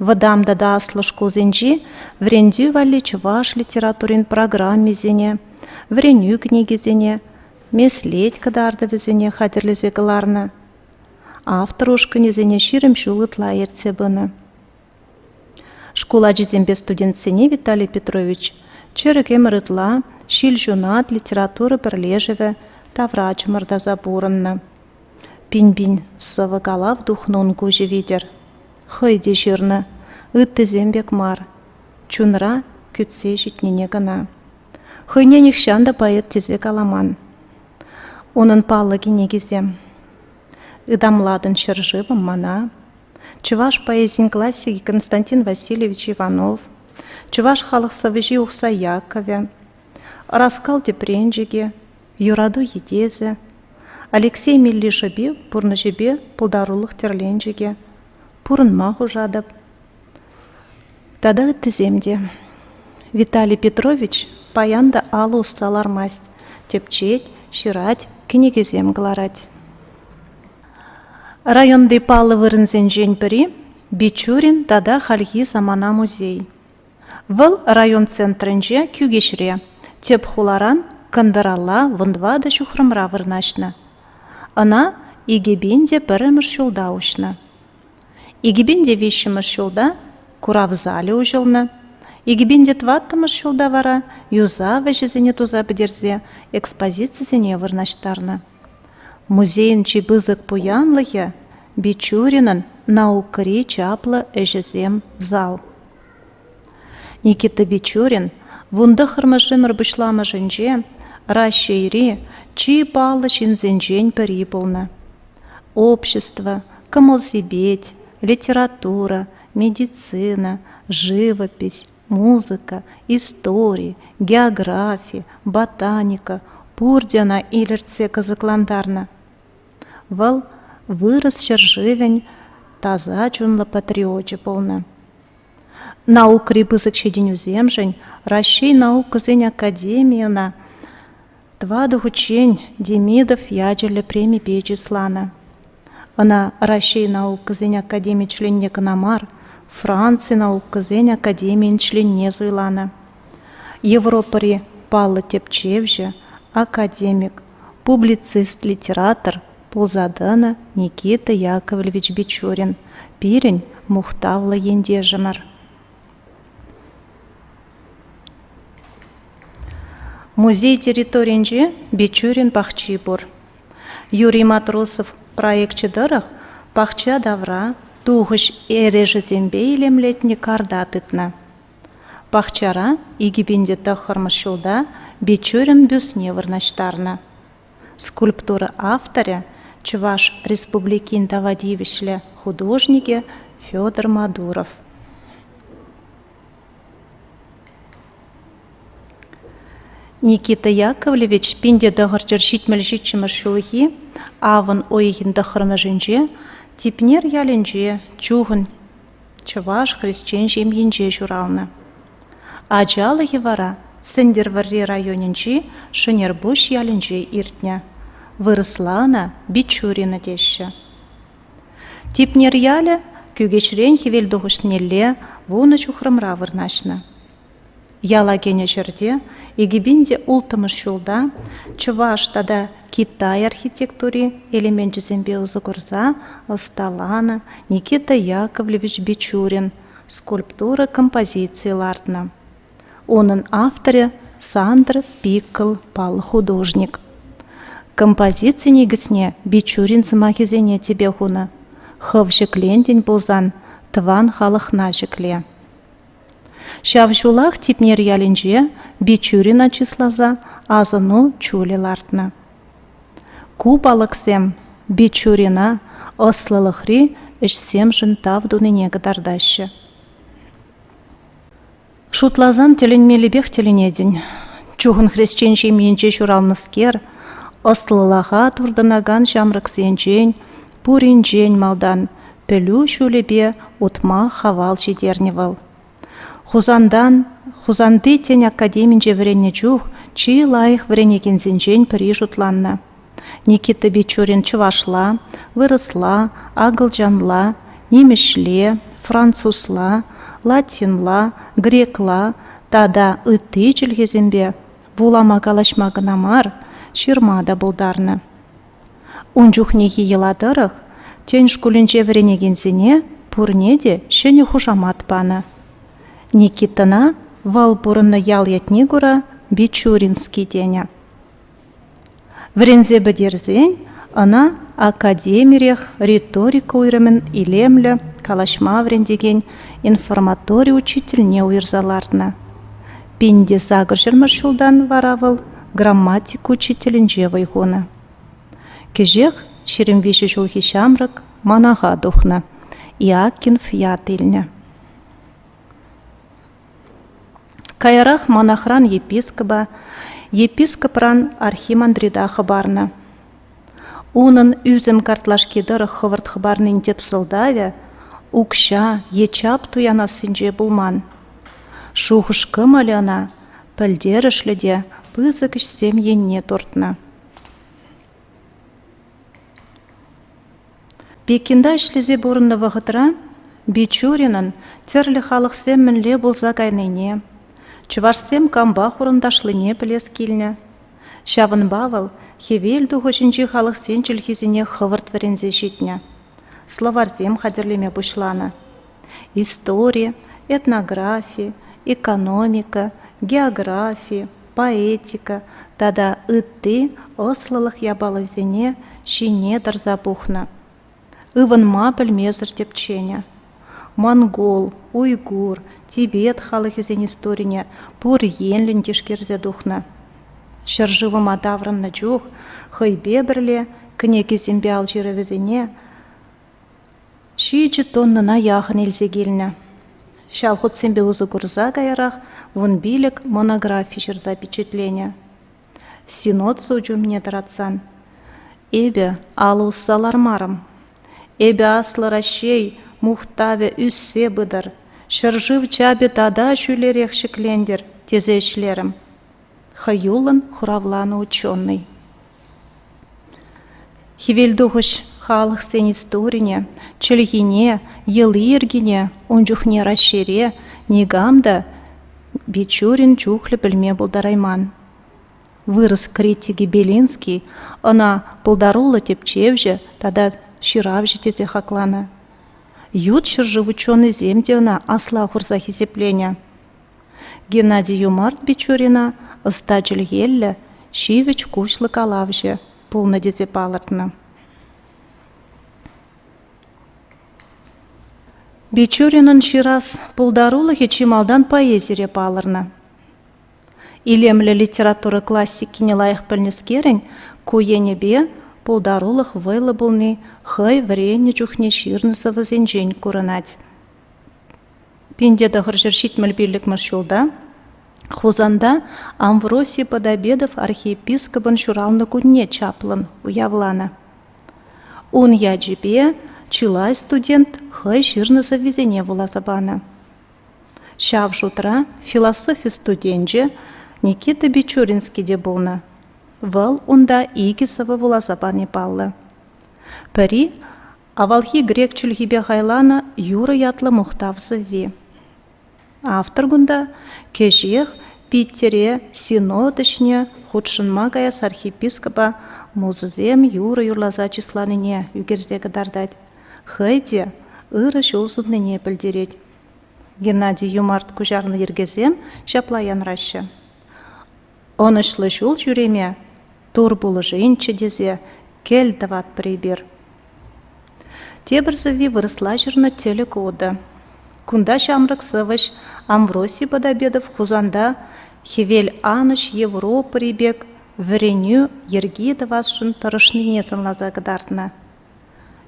Вӑтам тата аслӑ шкулсенчи вӗрентӳ валли чӑваш литературин программисене, вӗренӳ кӗнекисене, меслет кӑтартӑвӗсене хатӗрлесе кӑларнӑ. Автор ушкӑнӗсене 20 ҫул ытла ертсе пынӑ. Шкул ачисемпе студентсене Виталий Петрович чӗрӗк ӗмӗр ытла Ҫил ҫунат литература пӗрлешӗвӗ тавра чӑмӑртаса пурӑннӑ. Пин-пин сӑвӑ-калав тухнӑ ун куҫӗ витӗр. Хӑй те ҫырнӑ, ыттисем пек мар, чунра кӳтсе ҫитнине кӑна. Хӑйне нихҫан та поэт тесе каламан. Унӑн паллӑ кӗнекисем «Ытамлатӑн ҫӗршывӑм мана», Чӑваш поэзин классикӗ Константин Васильевич Иванов, Чӑваш халӑх сӑвӑҫи Ухсай Яккӑвӗ, Ӑраскал тӗпренчӗкӗ, Юрату йӗтесӗ, Алексей Милли шӑпи пурнӑҫӗпе пултарулӑх тӗрленчӗкӗ, Пурӑнма хушатӑп тата ыттисем те. Виталий Петрович паян та алӑ усса лармасть, тӗпчет, ҫырать, кӗнекесем кӑларать. Районти паллӑ вырӑнсенчен пӗри Бичурин тата хальхи самана музей. Вӑл район центрӗнче Кӳкеҫре, тӗп хуларан кӑнтӑралла 14 ҫухрӑмра вырнаҫнӑ. Ӑна 2001 ҫулта уҫнӑ. 2003 ҫулта курав залӗ уҫӑлнӑ. 2004 ҫулта вара юсав ӗҫӗсене туса пӗтерсе экспозицисене вырнаҫтарнӑ. Музейӑн чи пысӑк пуянлӑхӗ Бичуринӑн наукӑри чаплӑ ӗҫӗсем зал. Никита Бичурин вунтӑххӑрмӗш ӗмӗр пуҫламӑшӗнче Раҫҫейри чи паллӑ ҫынсенчен пӗри пулнӑ. Общество, кӑмӑл-сипет, литература, медицина, живопись, музыка, истори, географи, ботаника пурте ӑна илӗртсе кӑсӑклантарнӑ. Вӑл вырӑс ҫӗршывӗн таса чунлӑ патриочӗ пулнӑ. Наукӑри пысӑк ҫитӗнӳсемшӗн Раҫҫей наукӑсен академийӗ ӑна тӑватӑ хутчен Демидов ячӗллӗ премипе чысланӑ. Ӑна Раҫҫей наукӑсен академи членне кӑна мар, Франци наукӑсен академийӗн членне суйланӑ. Европӑри паллӑ тӗпчевҫӗ, академик, публицист-литератор пулса тӑнӑ Никита Яковлевич Бичурин, пирӗн мухтавлӑ ентешӗмӗр. Музей территорийӗнче Бичурин пахчи пур. Юрий Матросов проекчӗ тӑрӑх пахча тавра тухӑҫ эрешӗсемпе илемлетнӗ карта тытнӑ. Пахчара 2009 ҫулта Бичурин бюстне вырнаҫтарнӑ. Скульптура авторӗ Чӑваш Республикин тава тивӗҫлӗ художникӗ Федор Мадуров. Никита Яковлевич 1977 ҫулхи авӑн уйӑхӗн тӑххӑрмӗшӗнче Типнер ялӗнче чухӑн чӑваш хресчен ҫемйинче ҫуралнӑ. Ачалӑхӗ вара Сӗнтӗрвӑрри районӗнчи Шӗнерпуҫ ялӗнче иртнӗ. Вырӑсла ӑна Бичурино теҫҫӗ. Типнер ялӗ Кӳкеҫрен хӗвелтухӑҫнелле вунӑ ҫухрӑмра вырнаҫнӑ. Яла кӗнӗ ҫӗрте 2006 ҫулта чӑваш тата Китай архитектури элеменчӗсемпе усӑ курса ӑсталанӑ Никита Яковлевич Бичурин скульптура композицийӗ лартнӑ. Унӑн авторӗ Сандр Пикл паллӑ художник. Композици никӗсне Бичурин сӑмахӗсене тӗпе хунӑ: «Хӑв ҫӗклентӗн пулсан тӑван халӑхна ҫӗкле». Ҫав ҫулах Типнер ялӗнче Бичурина чысласа асӑну чулӗ лартнӑ. Ку палӑксем Бичурина ӑслӑлӑхри ӗҫсемшӗн тав тунине кӑтартаҫҫӗ. Шутласан тӗлӗнмеллипех тӗлӗнетӗн. Чухӑн хресчен ҫемйинче ҫуралнӑскер ӑслӑлӑха туртӑнакан ҫамрӑксенчен пуринчен малтан пӗлӳ ҫулӗпе утма хавал ҫитернӗ вӑл. Хусантан Хусанти тӗн академинче вӗреннӗ чух чи лайӑх вӗренекенсенчен пӗри шутланнӑ. Никита Бичурин чӑвашла, вырӑсла, акӑлчанла, нимӗҫле, французла, латинла, грекла тата ытти чӗлхесемпе вулама-калаҫма кӑна мар, ҫырма та пултарнӑ. Ун чухнехи йӑла тӑрӑх тӗн шкулӗнче вӗренекенсене пурне те ҫӗнӗ хушамат панӑ. Никитӑна вӑл пурӑннӑ ял ятне кура Бичуринский тенӗ. Вӗренсе пӗтерсен ӑна академирех риторика уйрӑмӗн илемлӗ калаҫма вӗрентекен информатори учительне уйӑрса лартнӑ. 1800 ҫултан вара вӑл грамматика учителӗнче вӑй хунӑ. Кӗҫех 23 ҫулхи ҫамрӑк манаха тухнӑ, Иакинф ят илнӗ. Каярах манахран епископа, епископран архимандрита хӑпарнӑ. Унӑн ӳсӗм картлашки тӑрӑх хӑвӑрт хӑпарнин тӗп сӑлтавӗ укҫа е чап туянассинче пулман. Шухӑш-кӑмӑлӗ ӑна пӗлтерӗшлӗ те пысӑк ӗҫсем енне туртнӑ. Пекинта ӗҫлесе пурӑннӑ вӑхӑтра Бичуринӑн тӗрлӗ халӑхсем мӗнле пулса кайнине, чӑвашсем кампа хурӑнташлине пӗлес килнӗ. Ҫавӑнпа вӑл хӗвел тухӑҫӗнчи халӑхсен чӗлхисене хӑвӑрт вӗренсе ҫитнӗ, словарьсем хатӗрлеме пуҫланӑ. Истори, этнографи, экономика, географи, поэтика тата ытти ӑслӑлӑх япалисене ҫине тӑрса пухнӑ. Ывӑнма пӗлмесӗр тӗпченӗ. Монгол, уйгур, тибет халӑхӗсен историне пур енлӗн тишкерсе тухнӑ. Ҫӗршывӑма таврӑннӑ чух хӑйпе пӗрле кӗнекесемпе алҫырӑвӗсене ҫичӗ тоннӑна яхӑн илсе килнӗ. Ҫав хутсемпе усӑ курса каярах 15 монографи ҫырса пичетленӗ. Синод сучӗ умне тӑратсан эпӗ алӑ усса лармарӑм. Эпӗ аслӑ Раҫҫей мухтавӗ ӳссе пытӑр, ҫӗршыв чапӗ тата ҫӳлерех ҫӗклентӗр тесе ӗҫлерӗм, хӑюллӑн хуравланӑ ученӑй. Хӗвелтухӑҫ халӑхсен историне, чӗлхине, йӑли-йӗркине ун чухне Раҫҫейре никам та Бичурин чухлӗ пӗлме пултарайман. Вырӑс критикӗ Белинский ӑна пултаруллӑ тӗпчевҫӗ тата ҫыравҫӑ тесе хакланӑ. Ют ҫӗршыв ученӑйсем те ӑна асла хурса хисепленӗ. Геннадий Юмарт Бичурина ӑста чӗлхеллӗ, ҫивӗч куҫлӑ калавҫӑ пулнӑ тесе палӑртнӑ. Бичуринӑн ҫырас пултарулӑхӗ чи малтан поэзире палӑрнӑ. Илемлӗ литература классикине лайӑх пӗлнӗскерӗн ку енӗпе пултарулӑх вӑйлӑ пулни хӑй вӗреннӗ чухне ҫырнӑ сӑвӑсенчен курӑнать. 1975 ҫулта Хусанта Амвросий Подобедов архиепископӑн ҫуралнӑ кунне чаплӑн уявланӑ. Ун ячӗпе чылай студент хӑй ҫырнӑ сӑввисене вуласа панӑ. Ҫав шутра философи студенчӗ Никита Бичуринский те пулнӑ. Вӑл унта икӗ сӑвӑ вуласа пани паллӑ. Пӗри авалхи грек чӗлхипе хайланӑ юрӑ ятлӑ мухтав сӑвви. Автор кунта кӗҫех Питӗре синод ӗҫне хутшӑнма каяс архиепископа музӑсем юрӑ юрласа чысланине ӳкерсе кӑтартать, хӑй те ырӑ ҫул суннине пӗлтерет. Геннадий Юмарт куҫарнӑ йӗркесем ҫапла янраҫҫӗ: Ӑнӑҫлӑ ҫул ҫӳреме Тур пулӑшинччӗ тесе кӗл тӑватпӑр эпир. Тепӗр сӑвви вырӑсла ҫырнӑ тӗлӗк утӑ. Кунта ҫамрӑк сӑвӑҫ Амвросий Подобедов Хусанта Хӗвел Анӑҫ Европӑри пек вӗренӳ йӗрки тӑвасшӑн тӑрӑшнине сӑнласа кӑтартнӑ.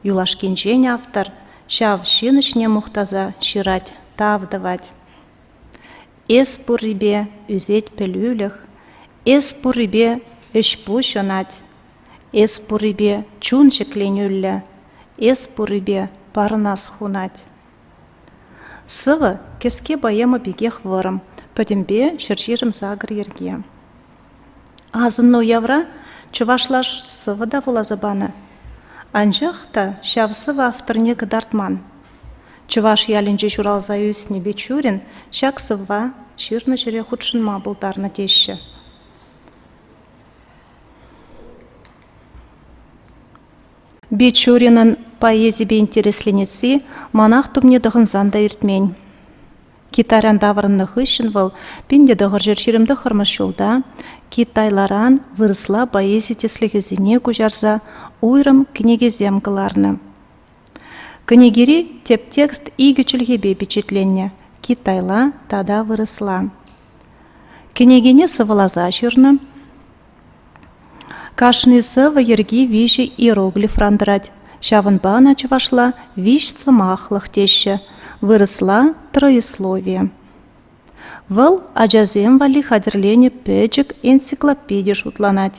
Юлашкинчен автор ҫав ҫын ӗҫне мухтаса ҫырать, тав тӑвать. Эс пуррипе ӳсет пӗлӳлӗх, эс пуррипе ӗҫ-пуҫ ӑнать, эс пуррипе чун ҫӗкленӳллӗ, эс пуррипе парӑнас хунать. Сӑвӑ кӗске поэма пекех вӑрӑм, пӗтӗмпе 128 йӗрке. Асӑннӑ уявра чӑвашла сӑвӑ та вуласа панӑ. Анчах та ҫав сӑвӑ авторне кӑтартман. Чӑваш ялӗнче ҫуралса ӳснӗ Бичурин ҫак сӑвва ҫырнӑ ҫӗре хутшӑнма пултарнӑ теҫҫӗ. Бичуринӑн поэзипе интересленесси манах тумне тӑхӑнсан та иртмен. Китайран таврӑннӑ хыҫҫӑн вӑл 1929 ҫулта китайларан вырӑсла поэзи тӗслӗхӗсене куҫарса уйрӑм кӗнекесем кӑларнӑ. Кӗнекери тӗп текст икӗ чӗлхепе пичетленнӗ: китайла тата вырӑсла. Кӗнекене сӑвӑласа ҫырнӑ. Кашни сӑвӑ йӗрки виҫӗ иероглифран тӑрать, ҫавӑнпа ӑна чӑвашла виҫ сӑмахлӑх теҫҫӗ, вырӑсла троисловие. Вӑл ачасем валли хатӗрленӗ пӗчӗк энциклопеди шутланать.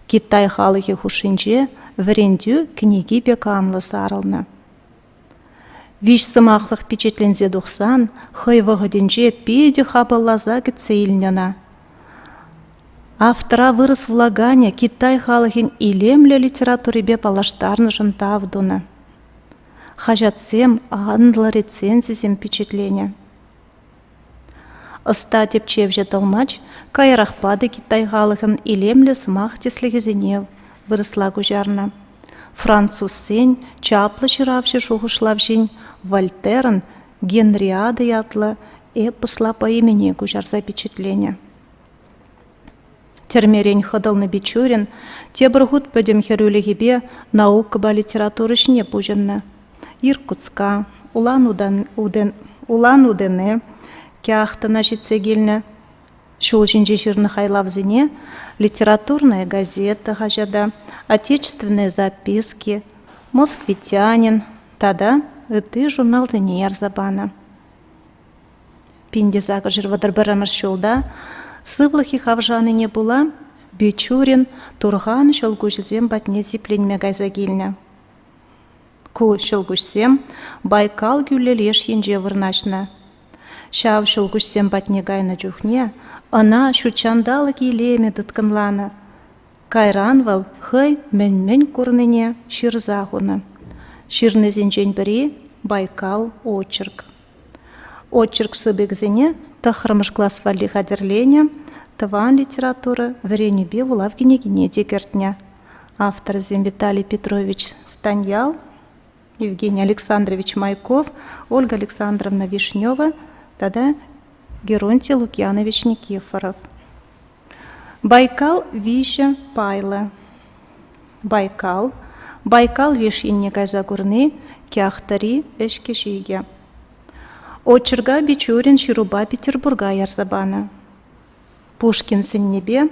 Китай халӑхӗ хушшинче вӗрентӳ кӗнеки пек анлӑ сарӑлнӑ. Виҫ сӑмахлӑх пичетленсе тухсан хӑй вӑхӑтӗнче питӗ хапӑлласа кӗтсе илнӗ ӑна. Автора вырӑс вулаканӗ Китай халӑхӗн илемлӗ литературипе паллаштарнӑшӑн тав тунӑ. Хаҫатсем анлӑ рецензисем пичетленӗ. Ӑста тӗпчевҫӗ тӑлмач каярахпа та Китай халӑхӗн илемлӗ сӑмах тӗслӗхӗсене вырӑсла куҫарнӑ. Французсен чаплӑ ҫыравҫӑ шухӑшлавҫин Вольтерӑн «Генриада» ятлӑ эпосла поэмине куҫарса пичетленӗ. Тӗрмерен хӑтӑлнӑ Бичурин тепӗр хут пӗтӗм хӗрӳлӗхӗпе наукӑпа литература ӗҫне пуҫӑннӑ. Иркутска, Улан-Удэне, Кяхтӑна ҫитсе килнӗ. Ҫул ҫинче ҫырнӑ хайлавсене «Литературная газета» хаҫата, «Отечественные записки», «Москвитянин» тата ытти журналсене ярса панӑ. 1831 ҫулта сывлӑхӗ хавшанине пула Бичурин Турхан ҫӑлкуҫӗсем патне сипленме кайса килнӗ. Ку ҫӑлкуҫсем Байкал кӳлӗ леш енче вырнаҫнӑ. Ҫав ҫӑлкуҫсем патне кайнӑ чухне ӑна ҫутҫанталӑк илемӗ тыткӑнланӑ. Кайран вӑл хӑй мӗн-мӗн курнине ҫырса хунӑ. Ҫырнисенчен пӗри «Байкал очерк». Очерк сыпӑкӗсене тӑххӑрмӗш класс валли хатӗрленӗ тӑван литература вӗренӳпе вулав кӗнекине те кӗртнӗ. Авторӗсем Виталий Петрович Станьял, Евгений Александрович Майков, Ольга Александровна Вишнева тата Геронтий Лукьянович Никифоров. Байкал виҫӗ пайлӑ. Байкал, Байкал леш енне кайса курни Кяхтӑри ӗҫкӗ-ҫикӗ. Очерка Бичурин ҫырупа Петербурга ярса панӑ. Пушкин сӗннипе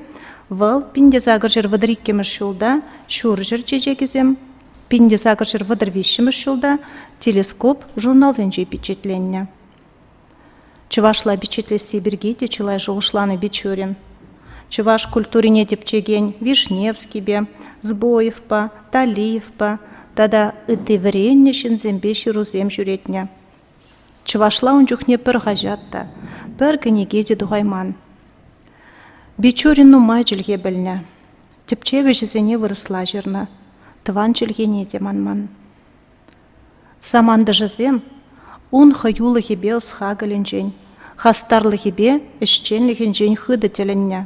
вӑл 1832 ҫулта Ҫурҫӗр чечекӗсем, 1833 ҫулта Телескоп журналсенче пичетленнӗ. Чӑвашла пичетлесси пирки те чылай шухӑшланӑ Бичурин. Чӑваш культурине тӗпчекен Вишневскипе, Сбоевпа, Талиевпа тата ытти вӗреннӗ ҫынсемпе ҫырусем ҫӳретнӗ. Чӑвашла ун чухне пӗр хаҫат та, пӗр кӗнеке те тухайман. Бичурин нумай чӗлхе пӗлнӗ. Тӗпчев ӗҫӗсене вырӑсла ҫырнӑ, тӑван чӗлхене те манман. Самантӑшӗсем ун хӑюлӑхӗпе ӑс-хакӑлӗнчен, хастарлӑхӗпе ӗҫченлӗхӗнчен хытӑ тӗлӗннӗ.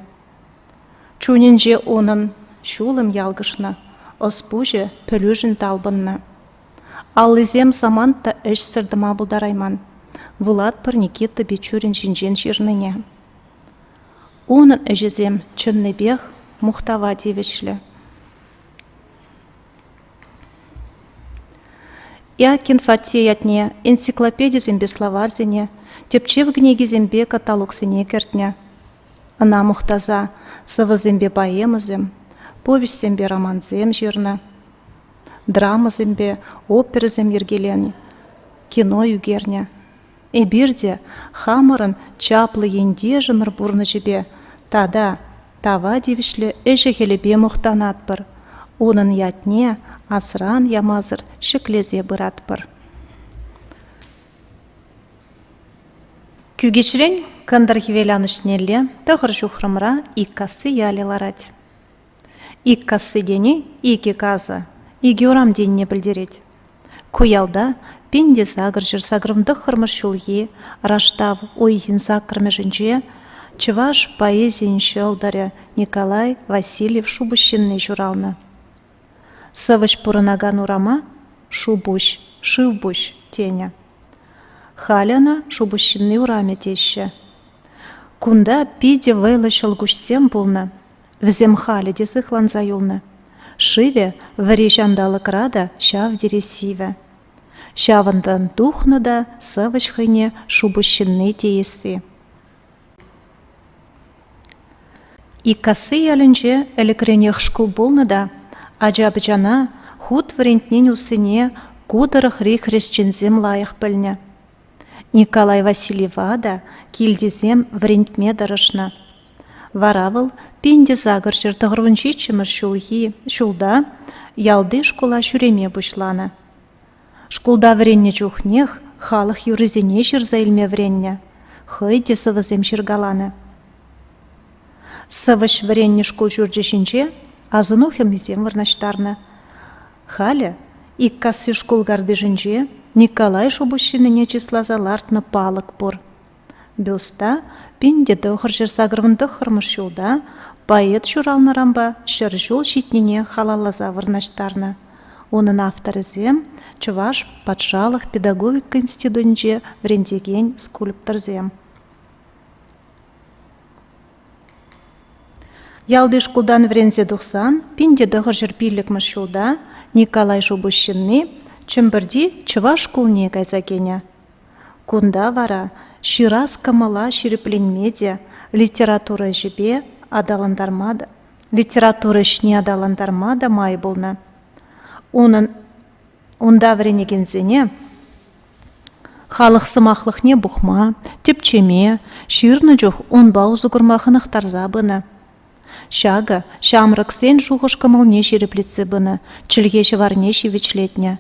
Чунӗнче унӑн ҫулӑм ялкӑшнӑ, ӑс-пуҫӗ пӗлӳшӗн талпӑннӑ. Аллисем самант та ӗҫсӗр тӑма пултарайман. Вулатпӑр Никита Бичурин ҫинчен ҫырнине. Унӑн ӗҫӗсем чӑннипех мухтава тивӗҫлӗ. Иакинф атте ятне энциклопедисемпе словарьсене, тӗпчев кӗнекисемпе каталогсене кӗртнӗ. Ӑна мухтаса сӑвӑсемпе поэмӑсем, повеҫсемпе романсем ҫырнӑ, драмӑсемпе оперӑсем йӗркеленӗ, кино ӳкернӗ. Эпир те хамӑрӑн чаплӑ ентешӗмӗр пурнӑҫӗпе тата тава тивӗҫлӗ ӗҫӗ-хӗлӗпе мухтанатпӑр, унӑн ятне асран ямасӑр ҫӗклесе пыратпӑр. Кӳкеҫрен кӑнтӑр-хӗвеланӑҫнелле тӑхӑр ҫухрӑмра Иккасси ялӗ ларать. Иккасси тени икӗ касӑ, икӗ урам тенине пӗлтерет. Ку ялта 1889 ҫулхи раштав уйӑхӗн саккӑрмӗшӗнче чӑваш поэзийӗн ҫӑлтӑрӗ Николай Васильев Шупуҫҫынни ҫуралнӑ. Сӑвӑҫ пурӑнакан урама Шупуҫ, Шывпуҫ тенӗ. Халӗ ӑна Шупуҫҫынни урамӗ теҫҫӗ. Кунта питӗ вӑйлӑ ҫӑлкуҫсем пулнӑ. Вӗсем халӗ те сыхланса юлнӑ. Шывӗ вӗри ҫанталӑкра та ҫав тери сивӗ. Ҫавӑнтан тухнӑ та сӑвӑҫ хӑйне шупуҫҫынни теесси. Иккасси ялӗнче ӗлӗкренех шкул пулнӑ та ача-пӑчана хут вӗрентнин уссине ку тӑрӑхри хресченсем лайӑх пӗлнӗ. Николай Васильева та килтисем вӗрентме тӑрӑшнӑ. Вара вӑл 1897 ҫулхи ҫулта ялти шкула ҫӳреме пуҫланӑ. Шкулта вӗреннӗ чухнех халӑх юррисене ҫырса илме вӗреннӗ, хӑй те сӑвӑсем ҫыркаланӑ. Сӑвӑҫ вӗреннӗ шкул ҫурчӗ ҫинче асӑну хӑмисем вырнаҫтарнӑ. Халӗ Иккасси шкул картишӗнче Николай Шупуҫҫыннине чысласа лартнӑ палӑк пур. Бюста 1989 ҫулта поэт ҫуралнӑранпа ҫӗр ҫул ҫитнине халалласа вырнаҫтарнӑ. Унӑн авторӗсем Чӑваш патшалӑх педагогика институтӗнче вӗрентекен скульпторсем. Ялти шкултан вӗренсе тухсан 1905 ҫулта Николай Шупуҫҫынни Чӗмпӗрти чӑваш шкулне кайса кӗнӗ. Кунта вара ҫырас кӑмӑла ҫирӗпленме те, литература ӗҫӗпе аталантарма та, литература ӗҫне аталантарма та май пулнӑ. Унӑн унта вӗренекенсене халӑх сӑмахлӑхне пухма, тӗпчеме, ҫырнӑ чух унпа усӑ курма хӑнӑхтарса пынӑ. Ҫакӑ ҫамрӑксен шухӑш-кӑмӑлне ҫирӗплетсе пынӑ, чӗлхе-ҫӑварне ҫивӗчлетнӗ.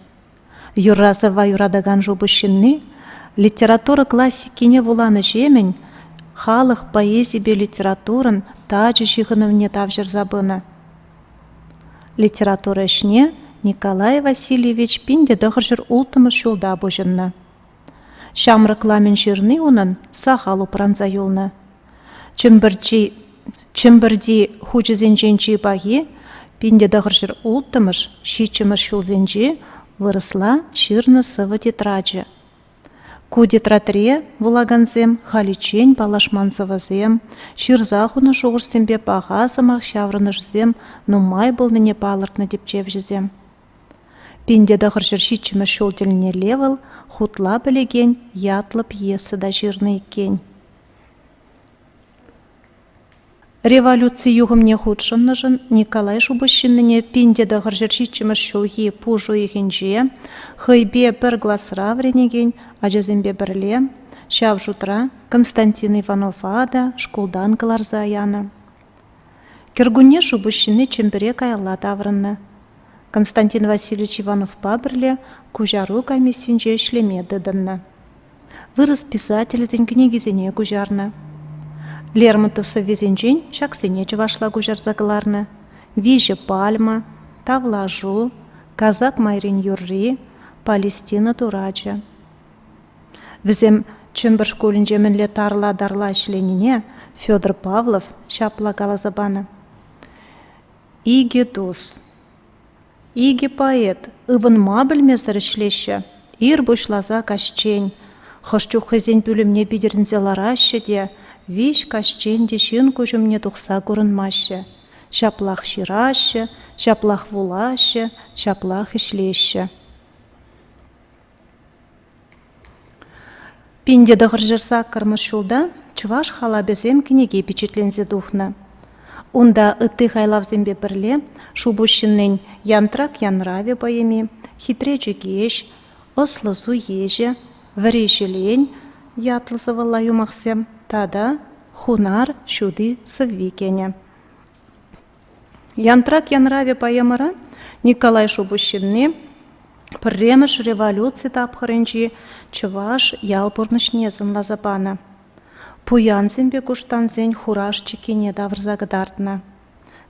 Юрра-сӑвва юратакан шупуҫ ҫынни литература классикине вуланӑҫемӗн халӑх поэзипе литературӑн тачӑ ҫыхӑнӑвне тавҫӑрса пынӑ. Литература ӗҫне Николай Васильевич 1906 ҫулта пуҫӑннӑ. Ҫамрӑкла мӗн ҫырни унӑн сахал упранса юлнӑ. Чӗмпӗрти, Чӗмпӗрти хучӗсенчен чи пахи 1906 ҫиччӗмӗш ҫулсенчи вырӑсла ҫырнӑ сӑвӑ тетрачӗ. Ку тетрадьре вулакансем халиччен паллашман сӑвӑсем, ҫырса хунӑ шухӑшсемпе паха сӑмах ҫаврӑнӑшӗсем нумай пулнине палӑртнӑ тӗпчевҫӗсем. 1907 ҫул тӗлнелле вӑл хутла пӗлекен ятлӑ пьеса та ҫырнӑ иккен. Революци юхӑмне хутшӑннӑшӑн Николай Шупуҫҫыннине 1907 ҫулхи пуш уйӑхӗнче хӑйпе пӗр класра вӗренекен ачасемпе пӗрле, ҫав шутра Константин Иванова та шкултан кӑларса янӑ. Кӗркунне Шупуҫҫынни Чӗмпӗре каялла таврӑннӑ. Константин Васильевич Ивановпа пӗрле куҫару комиссинче ӗҫлеме тытӑннӑ. Вырӑс писателӗсен кӗнекисене куҫарнӑ. Лермонтов сӑввисенчен ҫаксене чӑвашла куҫарса кӑларнӑ: Виҫӗ пальма, Тавлашу, Казак майрин юрри, Палестина турачӗ. Вӗсем Чӗмпӗр шкулӗнче мӗнле тарла-тарла ӗҫленине Федор Павлов ҫапла каласа панӑ: Икӗ тус. Икӗ поэт ывӑнма пӗлмесӗр ӗҫлеҫҫӗ, ир пуҫласа каҫчен. Хӑш чух хӑйсен пӳлӗмне питӗрӗнсе лараҫҫӗ те виҫ каҫчен те ҫын куҫ умне тухса курӑнмаҫҫӗ. Ҫаплах ҫыраҫҫӗ, ҫаплах вулаҫҫӗ, ҫаплах ӗҫлеҫҫӗ. 1908 ҫулта Чӑваш халапӗсем кӗнеке пичетленсе тухнӑ. Унта ытти хайлавсемпе пӗрле Шупуҫ ҫыннин Янтрак янравӗ поэми, Хитре чӗкеҫ, Ӑслӑ суеҫӗ, Вӗри ҫӗлен ятлӑ сӑвӑлла юмахсем тата Хунар ҫути сӑвви кӗнӗ. Янтрак янравӗ поэмӑра Николай Шупуҫҫынни пӗрремӗш революци тапхӑрӗнчи чӑваш ял пурнӑҫне сӑнласа панӑ. Пуянсемпе куштансен хураш чиккине тавӑрса кӑтартнӑ.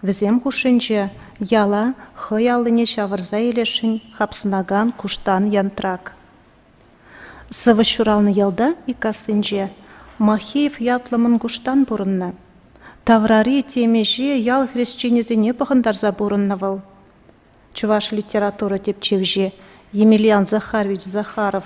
Вӗсем хушшинче яла хӑй аллине ҫавӑрса илесшӗн хапсӑнакан куштан Янтрак. Сӑвӑҫ ҫуралнӑ ялта, Иккассинче, Махеев ятлӑ мӑн куштан пурӑннӑ. Таврари темиҫе ял хресченӗсене пӑхӑнтарса пурӑннӑ вӑл. Чӑваш литература тӗпчевҫи Емельян Захарович Захаров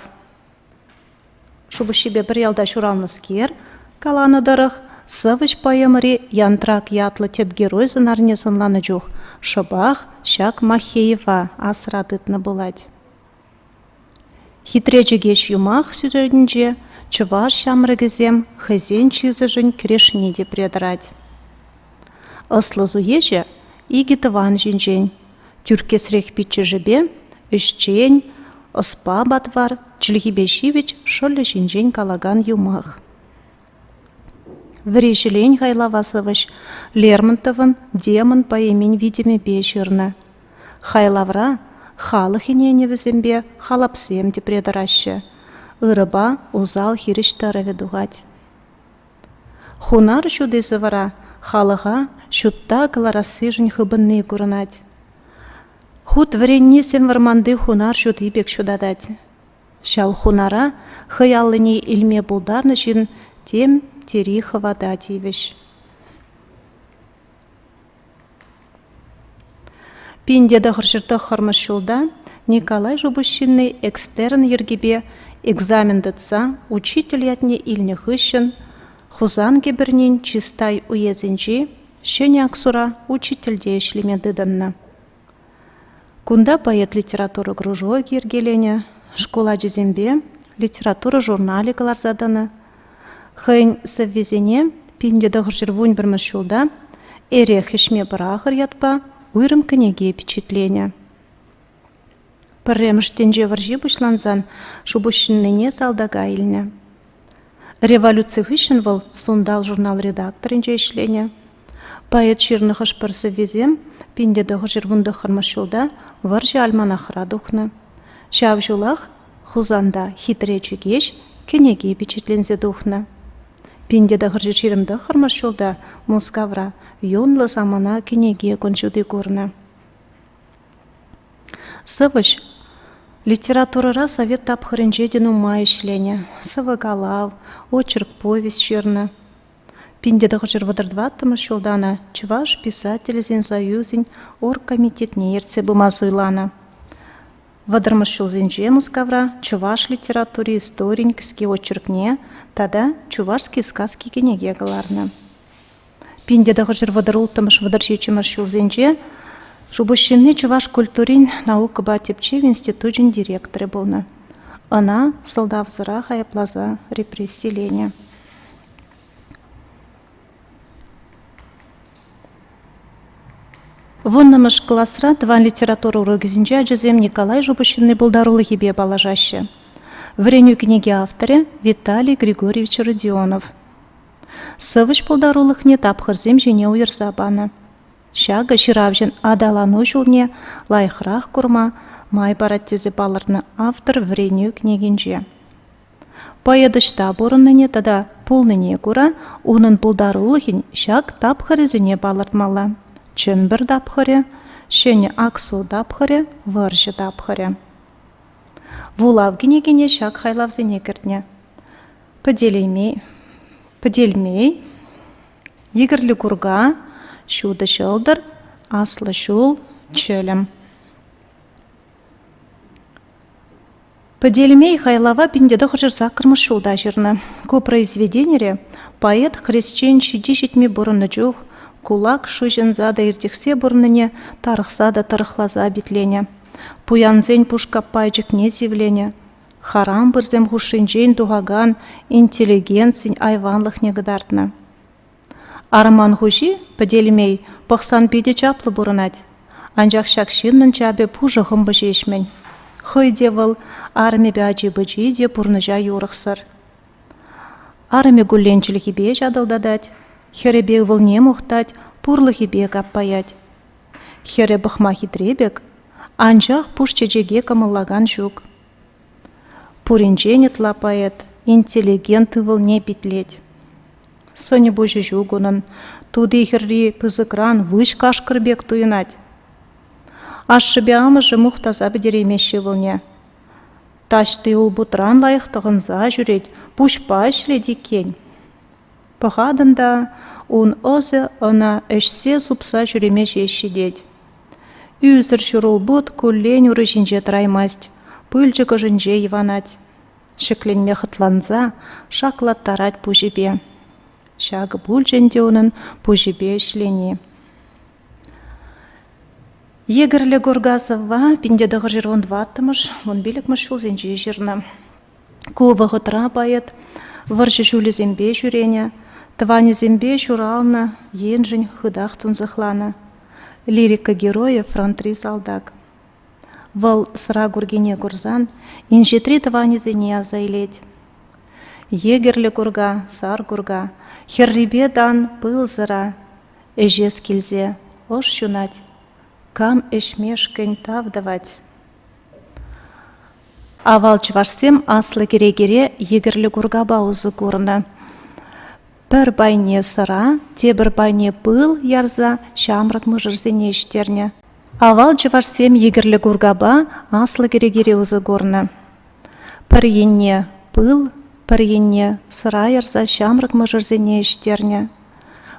Шупуҫҫипе пӗр ялта ҫуралнӑскер, каланӑ тӑрӑх, сӑвӑҫ поэмӑри Янтрак ятлӑ тӗп герой сӑнарне сӑнланӑ чух шӑпах ҫак Махеева асра тытнӑ пулать. Хитре чӗкеҫ юмах сюжетӗнче чӑваш ҫамрӑкӗсем хӑйсен чысӗшӗн кӗрешни тепре тӑрать. Ӑслӑ суеҫӗ икӗ тӑван ҫинчен, тӳрккесрех пиччӗшӗпе ӗҫчен, ӑспа патвар, чӗлхипе ҫивӗч шӑллӗ ҫинчен калакан юмах. Вӗри ҫӗлен хайлава сӑвӑҫ Лермонтовӑн Демон поэмин витӗмӗпе ҫырнӑ. Хайлавра халӑх ӗненӗвӗсемпе халапсем тӗпре тӑраҫҫӗ, ырӑпа усал хирӗҫ тӑрӑвӗ тухать. Хунар ҫути сӑвӑра халӑха ҫутта кӑларассишӗн хыпӑнни курӑнать. Хут вӗренни сӗм вӑрманти хунар ҫути пек ҫутатать. Ҫав хунара хӑй аллине илме пултарнӑ ҫын тем тери хӑвата тивӗҫ. 1909 ҫулта Николай Шупуҫҫынни экстерн йӗркипе экзамен тытса учитель ятне илнӗ хыҫҫӑн Хусан кӗпӗрнин Чистай уесӗнчи. Ҫӗнӗ Аксура учительте ӗҫлеме тытӑннӑ. Кунта поэт литература кружокӗ йӗркеленӗ, шкул ачисемпе литература журналӗ кӑларса тӑнӑ. Хӑйӗн сӑввисене 1911 ҫулта «Эрех ӗҫме пӑрахӑр» ятпа уйрӑм кӗнеке пичетленӗ. Пӗрремӗш тӗнче вӑрҫи пуҫлансан Шупуҫҫыннине салтака илнӗ. Революци хыҫҫӑн вӑл «Сунтал» журнал редакторӗнче ӗҫленӗ. Поэт ҫырнӑ хӑш-пӗр сӑввисем 1919 ҫулта вӑрҫӑ альманахра тухнӑ. Ҫав ҫулах Хусанта «Хитре чӗкеҫ» кӗнеке пичетленсе тухнӑ. 1929 ҫулта Мускавра «Юнлӑ самана» кӗнеке кун ҫути курнӑ. Сӑвӑҫ литературӑра совет тапхӑрӗнче те нумай ӗҫленӗ, сӑвӑ-калав, очерк-повесть ҫырнӑ. 1934 ҫулта ӑна Чӑваш писателӗсен союзӗн оргкомитетне ертсе пыма суйланӑ. Вӑтӑрмӗш ҫулсенче Мускавра чӑваш литератури историйӗн кӗске очеркне тата «Чувашские сказки» кӗнеке кӑларнӑ. 1936 37 ҫулсенче Шупуҫҫынни чӑваш культурин наукӑпа тӗпчев институчӗн директорӗ пулнӑ. Ӑна сӑлтавсӑрах айӑпласа репрессиленӗ. Вуннӑмӗш класра тӑван литература урокӗсенче ачасем Николай Шупуҫҫынни пултарулӑхӗпе паллашаҫҫӗ. Вӗренӳ кӗнеки авторӗ Виталий Григорьевич Родионов. Сӑвӑҫ пултарулӑхне тапхӑрсем ҫине уйӑрса панӑ. Ҫакӑ ҫыравҫӑн аталану ҫулне лайӑхрах курма май парать тесе палӑртнӑ автор вӗренӳ кӗнекинче. Поэт ӑҫта пурӑннине тата пулнине кура унӑн пултарулӑхӗн ҫак тапхӑрӗсене палӑртмалла: Чӗмпӗр тапхӑрӗ, Ҫӗнӗ Аксу тапхӑрӗ, вӑрҫӑ тапхӑрӗ. Вулав кӗнекине ҫак хайлавсене кӗртнӗ: Пӗтелейми, Пӗтелмей, Йӗкӗрлӗ курка, Ҫутӑ ҫӑлтӑр, Аслӑ ҫул, Чӗлӗм. Пӗтелмей хайлава 1908 ҫулта ҫырнӑ. Ку произведенире поэт хресчен ҫити-ҫитми пурӑннӑ чух кулак шыҫӑнса та иртӗхсе пурӑннине тарӑхса та тӑрӑхласа питленӗ. Пуянсен пуш каппайчӑкне сивленӗ. Харам пырсем хушшинчен тухакан интеллигенцин айванлӑхне кӑтартнӑ. Арман хуҫи, Пӗтелмей, пӑхсан питӗ чаплӑ пурӑнать. Анчах ҫак ҫыннӑн чапӗ пушӑ хӑмпӑ ҫеҫ-мӗн. Хӑй те вӑл, арӑмӗпе ачи-пӑчи те пурнӑҫа юрӑхсӑр. Арӑмӗ куллен чӗлхипе ҫатӑлтатать, хӗрӗпе ывӑлне мухтать, пурлӑхӗпе каппаять. Хӗрӗ пӑхма хитре пек, анчах пуш чечеке кӑмӑллакан ҫук. Пуринчен ытла поэт интеллигент ывӑлне питлет. Сӑнӗ-пуҫӗ ҫук унӑн, тути хӗрри пысӑкран выҫ кашкӑр пек туйӑнать. Ашшӗпе амӑшӗ мухтаса пӗтереймеҫҫӗ ывӑлне. Таҫти улпутран лайӑх тӑхӑнса ҫӳрет, пуҫпа ӗҫлет иккен. Пӑхатӑн та, ун ӑсӗ ӑна ӗҫсе-супса ҫӳреме ҫеҫ ҫитет. Ӳсӗр ҫурулпут куллен ури ҫинче тӑраймасть, пылчӑк ӑшӗнче йӑванать. Ҫӗкленме хӑтланса шаклаттарать пуҫӗпе. Ҫакӑ пулчӗ ӗнтӗ унӑн пуҫӗпе ӗҫлени. Йӗкӗрлӗ курка сӑвва 1914-мӗш, 15-мӗш ҫулсенче ҫырнӑ. Ку вӑхӑтра поэт вӑрҫӑ ҫулӗсемпе ҫӳренӗ, тӑванӗсемпе ҫуралнӑ еншӗн хытах тунсӑхланӑ. Лирика геройӗ фронтри салтак. Вӑл сӑра куркине курсан инҫетри тӑванӗсене аса илет. Йӗкӗрлӗ курка, сар курка, хӗррипе тан пыл сӑра, ӗҫес килсе ӑш ҫунать, кам ӗҫмешкӗн тав тӑвать. Авал чӑвашсем аслӑ кӗрекере йӗкӗрлӗ куркапа усӑ курнӑ. Пӗр пайне сӑра, тепӗр пайне пыл ярса ҫамрӑк мӑшӑрсене ӗҫтернӗ. Авал чӑвашсем йӗкӗрлӗ куркапа аслӑ кӗрекере усӑ курнӑ. Пӗр енне пыл, пӗр енне сӑра ярса ҫамрӑк мӑшӑрсене ӗҫтернӗ.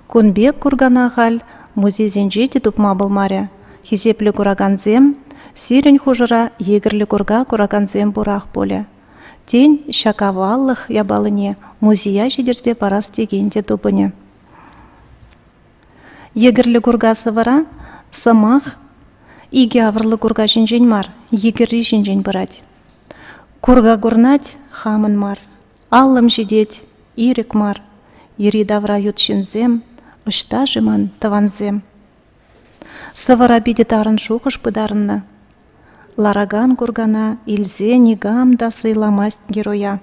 Кун пек куркана халь музейсенче те тупма пулмарӗ. Хисеплӗ куракансем, сирӗн хушӑра йӗкӗрлӗ курка куракансем пурах пулӗ. Тен, ҫак аваллӑх япалине музея ҫитерсе парас текен те тупӑнӗ. Йӗкӗрлӗ курка сӑвӑра сӑмах икӗ авӑрлӑ курка ҫинчен мар, йӗкӗрри ҫинчен пырать. Курка курнать хамӑн мар, аллӑм ҫитет ирӗк мар, йӗри-тавра ют ҫынсем, ӑҫта-ши ман тӑвансем? Сӑвӑра питӗ тарӑн шухӑш пытарӑннӑ. Ларакан куркана илсе никам та сӑйламасть героя.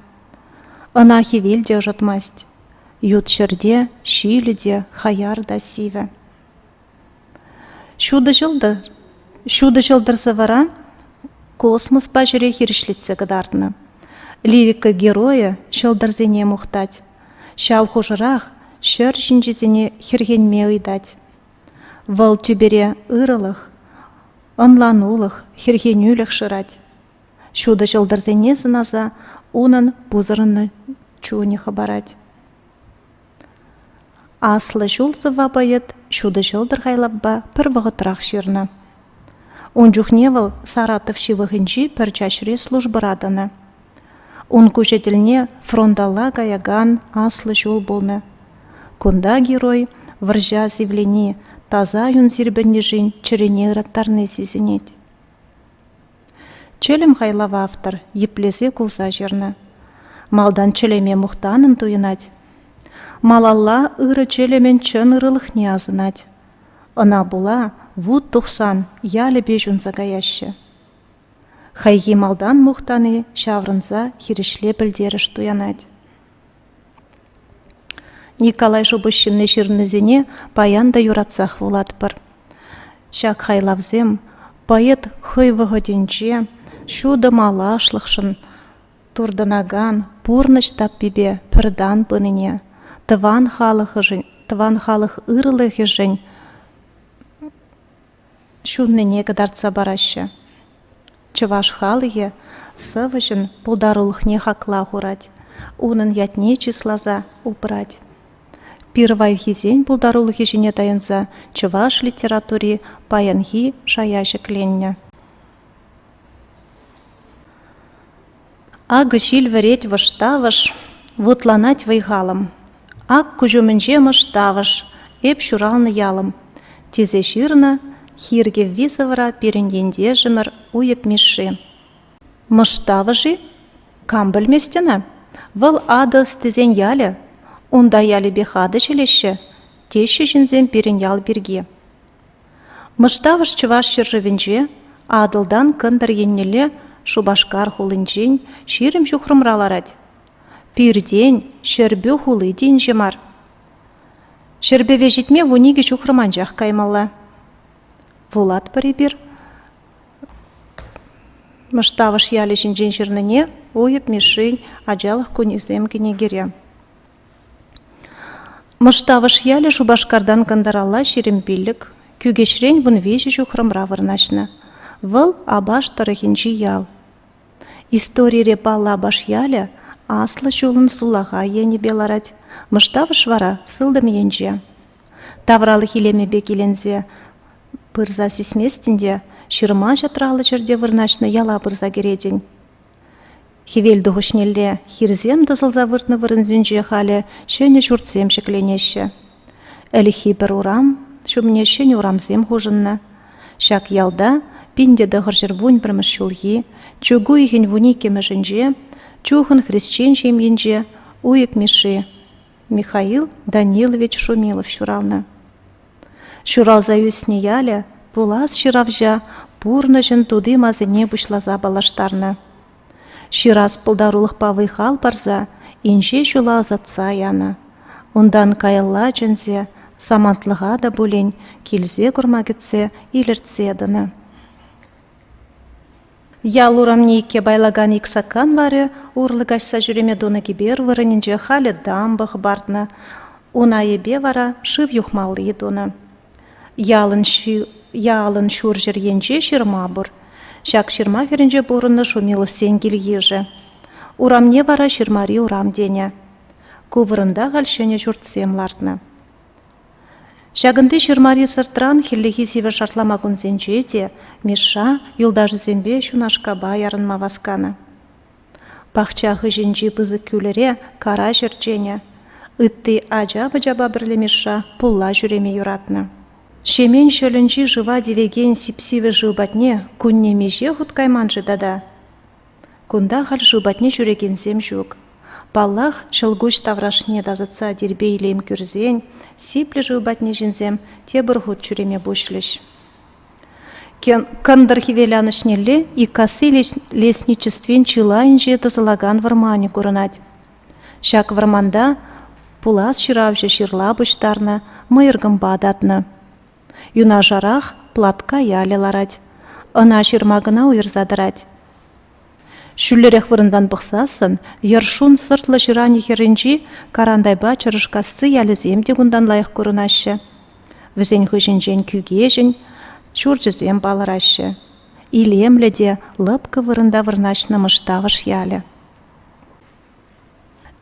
Ӑна хӗвел те ӑшӑтмасть. Ют ҫӗрте ҫилӗ те хаяр та сивӗ. Ҫутӑ ҫӑлтӑр, ҫутӑ ҫӑлтӑр сӑвӑра космоспа ҫӗре хирӗҫлетсе кӑтартнӑ. Лирика геройӗ ҫӑлтӑрсене мухтать, ҫав хушӑрах ҫӗр ҫинчисене хӗрхенме ыйтать. Вӑл тӳпере ырӑлӑх, ӑнланулӑх, хӗрхенӳлӗх шырать. Ҫутӑ ҫӑлтӑрсене сӑнаса унӑн пусӑрӑннӑ чунӗ хӑпарать. Аслӑ ҫул сӑвва поэт Ҫутӑ ҫӑлтӑр хайлавпа пӗр вӑхӑтрах ҫырнӑ. Ун чухне вӑл Саратов ҫывӑхӗнчи пӗр чаҫре службӑра тӑнӑ. Ун куҫӗ тӗлне фронталла каякан аслӑ ҫул пулнӑ. Кунта герой вӑрҫа сивлени, таса юн сирпӗннишӗн чӗрене ыраттарни сисӗнет. Чӗлӗм хайлава автор йӗплесе кулса ҫырнӑ. Малтан чӗлӗме мухтанӑн туйӑнать. Малалла ырӑ чӗлӗмӗн чӑн ырӑлӑхне асӑнать. Ӑна пула вут тухсан ялӗпе ҫунса каяҫҫӗ. Хайхи малтан мухтани ҫаврӑнса хирӗҫле пӗлтерӗш туянать. Николай Шупуҫҫынни ҫырнисене паян та юратсах вулатпӑр. Ҫак хайлавсем поэт хӑй вӑхӑтӗнче ҫутӑ малашлӑхшӑн туртӑнакан пурнӑҫ таппипе пӗр тан пынине, тӑван халӑхшӑн, тӑван халӑх ырлӑхӗшӗн ҫуннине кӑтартса параҫҫӗ. Чӑваш халӑхӗ сӑвӑҫӑн пултарулӑхне хакла хурать, унӑн ятне чысласа упрать. Пирвайхисен пултарулӑхӗ ҫине тайӑнса чӑваш литератури паянхи шая ҫӗкленнӗ. Акӑ ҫил вӗрет вӑш-тавӑш, вутланать вӑй-халӑм. Ак куҫ умӗнче мӑш-тавӑш, эп ҫуралнӑ ялӑм, тесе ҫырнӑ Хир кӗвви сӑвӑра пирӗн ентешӗмӗр Уйӑп Мишши. Мӑш-тавӑш-и? Кам пӗлмест ӑна? Вӑл атӑ ӑстисен ялӗ. Унта ялӗпех атӑ ҫӗлеҫҫӗ, теҫҫӗ ҫынсем пирӗн ял пирки. Мӑштавӑш Чӑваш ҫӗршывӗнче Атӑлтан кӑнтӑр еннелле Шупашкар хулинчен 20 ҫухрӑмра ларать. Пиртен Ҫӗрпӳ хули те инҫе мар. Ҫӗрпӗве ҫитме 12 ҫухрӑм анчах каймалла. Вулатпӑр эпир Мӑштавӑш ялӗ ҫинчен ҫырнине Уйӑп Мишшин Ачалӑх кунӗсем кӗнекере. Мӑштавӑш ялӗ Шупашкартан кӑнтӑралла 25, Кӳкеҫрен 13 ҫухрӑмра вырнаҫнӑ. Вӑл Апаш тӑрӑхӗнчи ял. Историре паллӑ Апаш ялӗ аслӑ ҫулӑн сулахай енӗпе ларать, Мӑштавӑш вара сылтӑм енче. Тавралӑх илемӗпе киленсе пырса сисместӗн те ҫырма-ҫатраллӑ ҫӗрте вырнаҫнӑ яла пырса кӗретӗн. Хӗвел тухӑҫнелле хирсем тӑсӑлса выртнӑ вырӑнсенче халӗ ҫӗнӗ ҫуртсем ҫӗкленеҫҫӗ. Ӗлӗкхи пӗр урам ҫумне ҫӗнӗ урамсем хушӑннӑ. Ҫак ялта 1911 ҫулхи чӳк уйӑхӗн вуниккӗмӗшӗнче чухӑн хресчен ҫемйинче Уйӑп Мишши Михаил Данилович Шумилов ҫуралнӑ. Ҫуралса ӳснӗ ялӗ пулас ҫыравҫа пурнӑҫӑн тути-масине пуҫласа паллаштарнӑ. Ҫырас пултарулӑхпа вӑй-хал парса инҫе ҫула ӑсатса янӑ. Унтан каялла чӗнсе самантлӑха та пулин килсе курма кӗтсе илӗртсе тӑнӑ. Ял урамне икке пайлакан Иксаккан варӗ урлӑ каҫса ҫӳреме тунӑ кӗпер вырӑнӗнче халӗ дамба хӑпартнӑ, ун айӗпе вара шыв юхмалли тунӑ. Ялӑн, ялӑн ҫурҫӗр енче ҫырма пур. Ҫак ҫырма хӗрринче пурӑннӑ Шумиловсен кил-йышӗ. Урамне вара ҫырмари урам тенӗ. Ку вырӑнта халь ҫӗнӗ ҫуртсем лартнӑ. Ҫакӑнти ҫырмари сӑртран хӗллехи сивӗ шартлама кунсенче те Мишша юлташӗсемпе ҫунашкапа ярӑнма васканӑ. Пахча хыҫӗнчи пысӑк кӳлӗре караҫ ӗрченӗ. Ытти ача-пӑчапа пӗрле Мишша пулла ҫӳреме юратнӑ. Ҫемен ҫӑлӗнчи шыва тивекен сип-сивӗ шыв патне кунне миҫе хут кайман-ши тата? Кунта халь шыв патне ҫӳрекенсем ҫук. Паллах, ҫӑлкуҫ таврашне тасатса тирпей-илем кӳрсен сиплӗ шыв патне ҫынсем тепӗр хут ҫӳреме пуҫлӗҫ. Кӑнтӑр хӗвеланӑҫнелле Иккасси лесничествин чылай инҫе тӑсӑлакан вӑрманӗ курӑнать. Ҫак вӑрманта пулас ҫыравҫӑ ҫырла пуҫтарнӑ, мӑйӑр-кӑмпа татнӑ. Юнашарах Платка ялӗ ларать. Ӑна ҫырма кӑна уйӑрса тӑрать. Ҫӳллӗрех вырӑнтан пӑхсассӑн Йӑршун сӑртлӑ ҫыранӗ хӗрринчи Карантайпа Чӑрӑшкасси ялӗсем те кунтан лайӑх курӑнаҫҫӗ. Вӗсен хыҫӗнчен Кӳкеҫӗн ҫурчӗсем палӑраҫҫӗ. Илемлӗ те лӑпкӑ вырӑнта вырнаҫнӑ Мӑштавӑш ялӗ.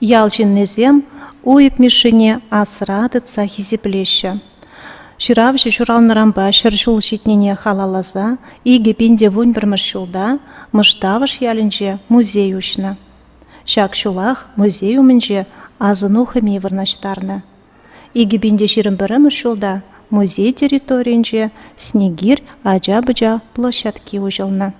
Ял ҫыннисем Уйӑп Мишшине асра тытса хисеплеҫҫӗ. Ҫыравҫӑ ҫуралнӑранпа 100 ҫул ҫитнине халалласа 2011 ҫулта Мӑштавӑш ялӗнче музей уҫнӑ. Ҫак ҫулах музей умӗнче асӑну хӑми вырнаҫтарнӑ. 2021 ҫулта музей территорийӗнче Снегирь ача-пӑча площадки уҫӑлнӑ.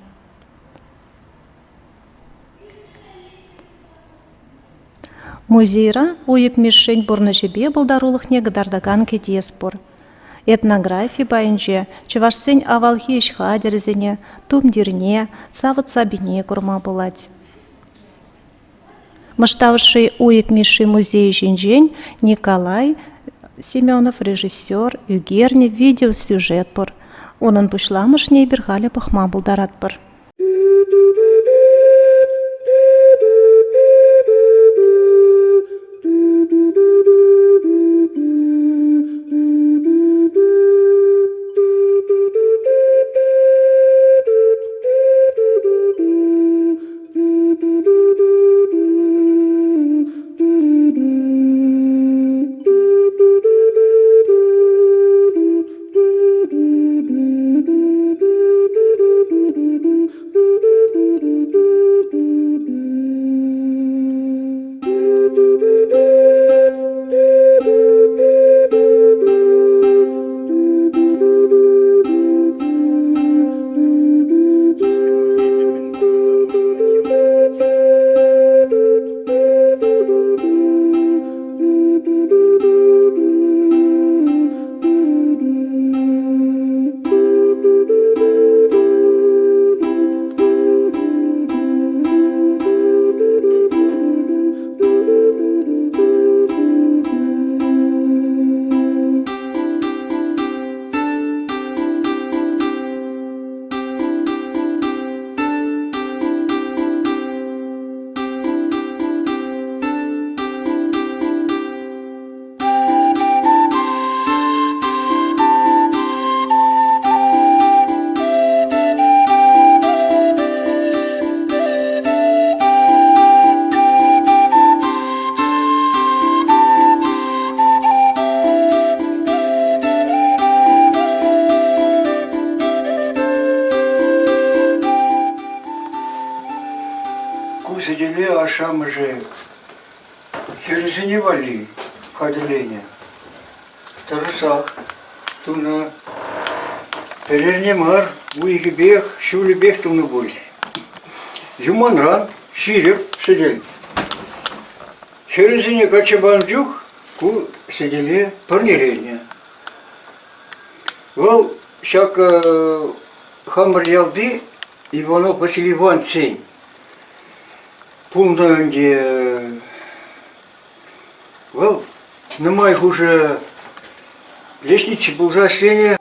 Музейра Уйӑп Мишшин пурнӑҫӗпе пултарулӑхне кӑтартакан кӗтес пур. Этнографи пайӗнче чӑвашсен авалхи ӗҫ хатӗрӗсене, тумтирне, савӑт-сапине курма пулать. Мӑштавӑшри Уйӑп Мишши музейӗ ҫинчен Николай Семенов режиссер ӳкернӗ видеосюжет пур. Унӑн пуҫламӑшне эпир халӗ пӑхма пултаратпӑр. Ку сӗтеле ашшӗ-амӑшӗ хӗрӗсене валли хатӗрленӗ. Тӑрӑшсах тунӑ. Пӗр эрне мар, уйӑхӗпех, ҫулӗпех тунӑ пуль. Юманран ҫирӗп сӗтел. Хӗрӗсене качча панӑ чух ку сӗтеле парнеленӗ. Вӑл ҫак хамӑр ялти Иванов Василий Ивановичсен пулнӑ ӗнтӗ. Вӑл нумай хушӑ лесничий пулса ӗҫленӗ.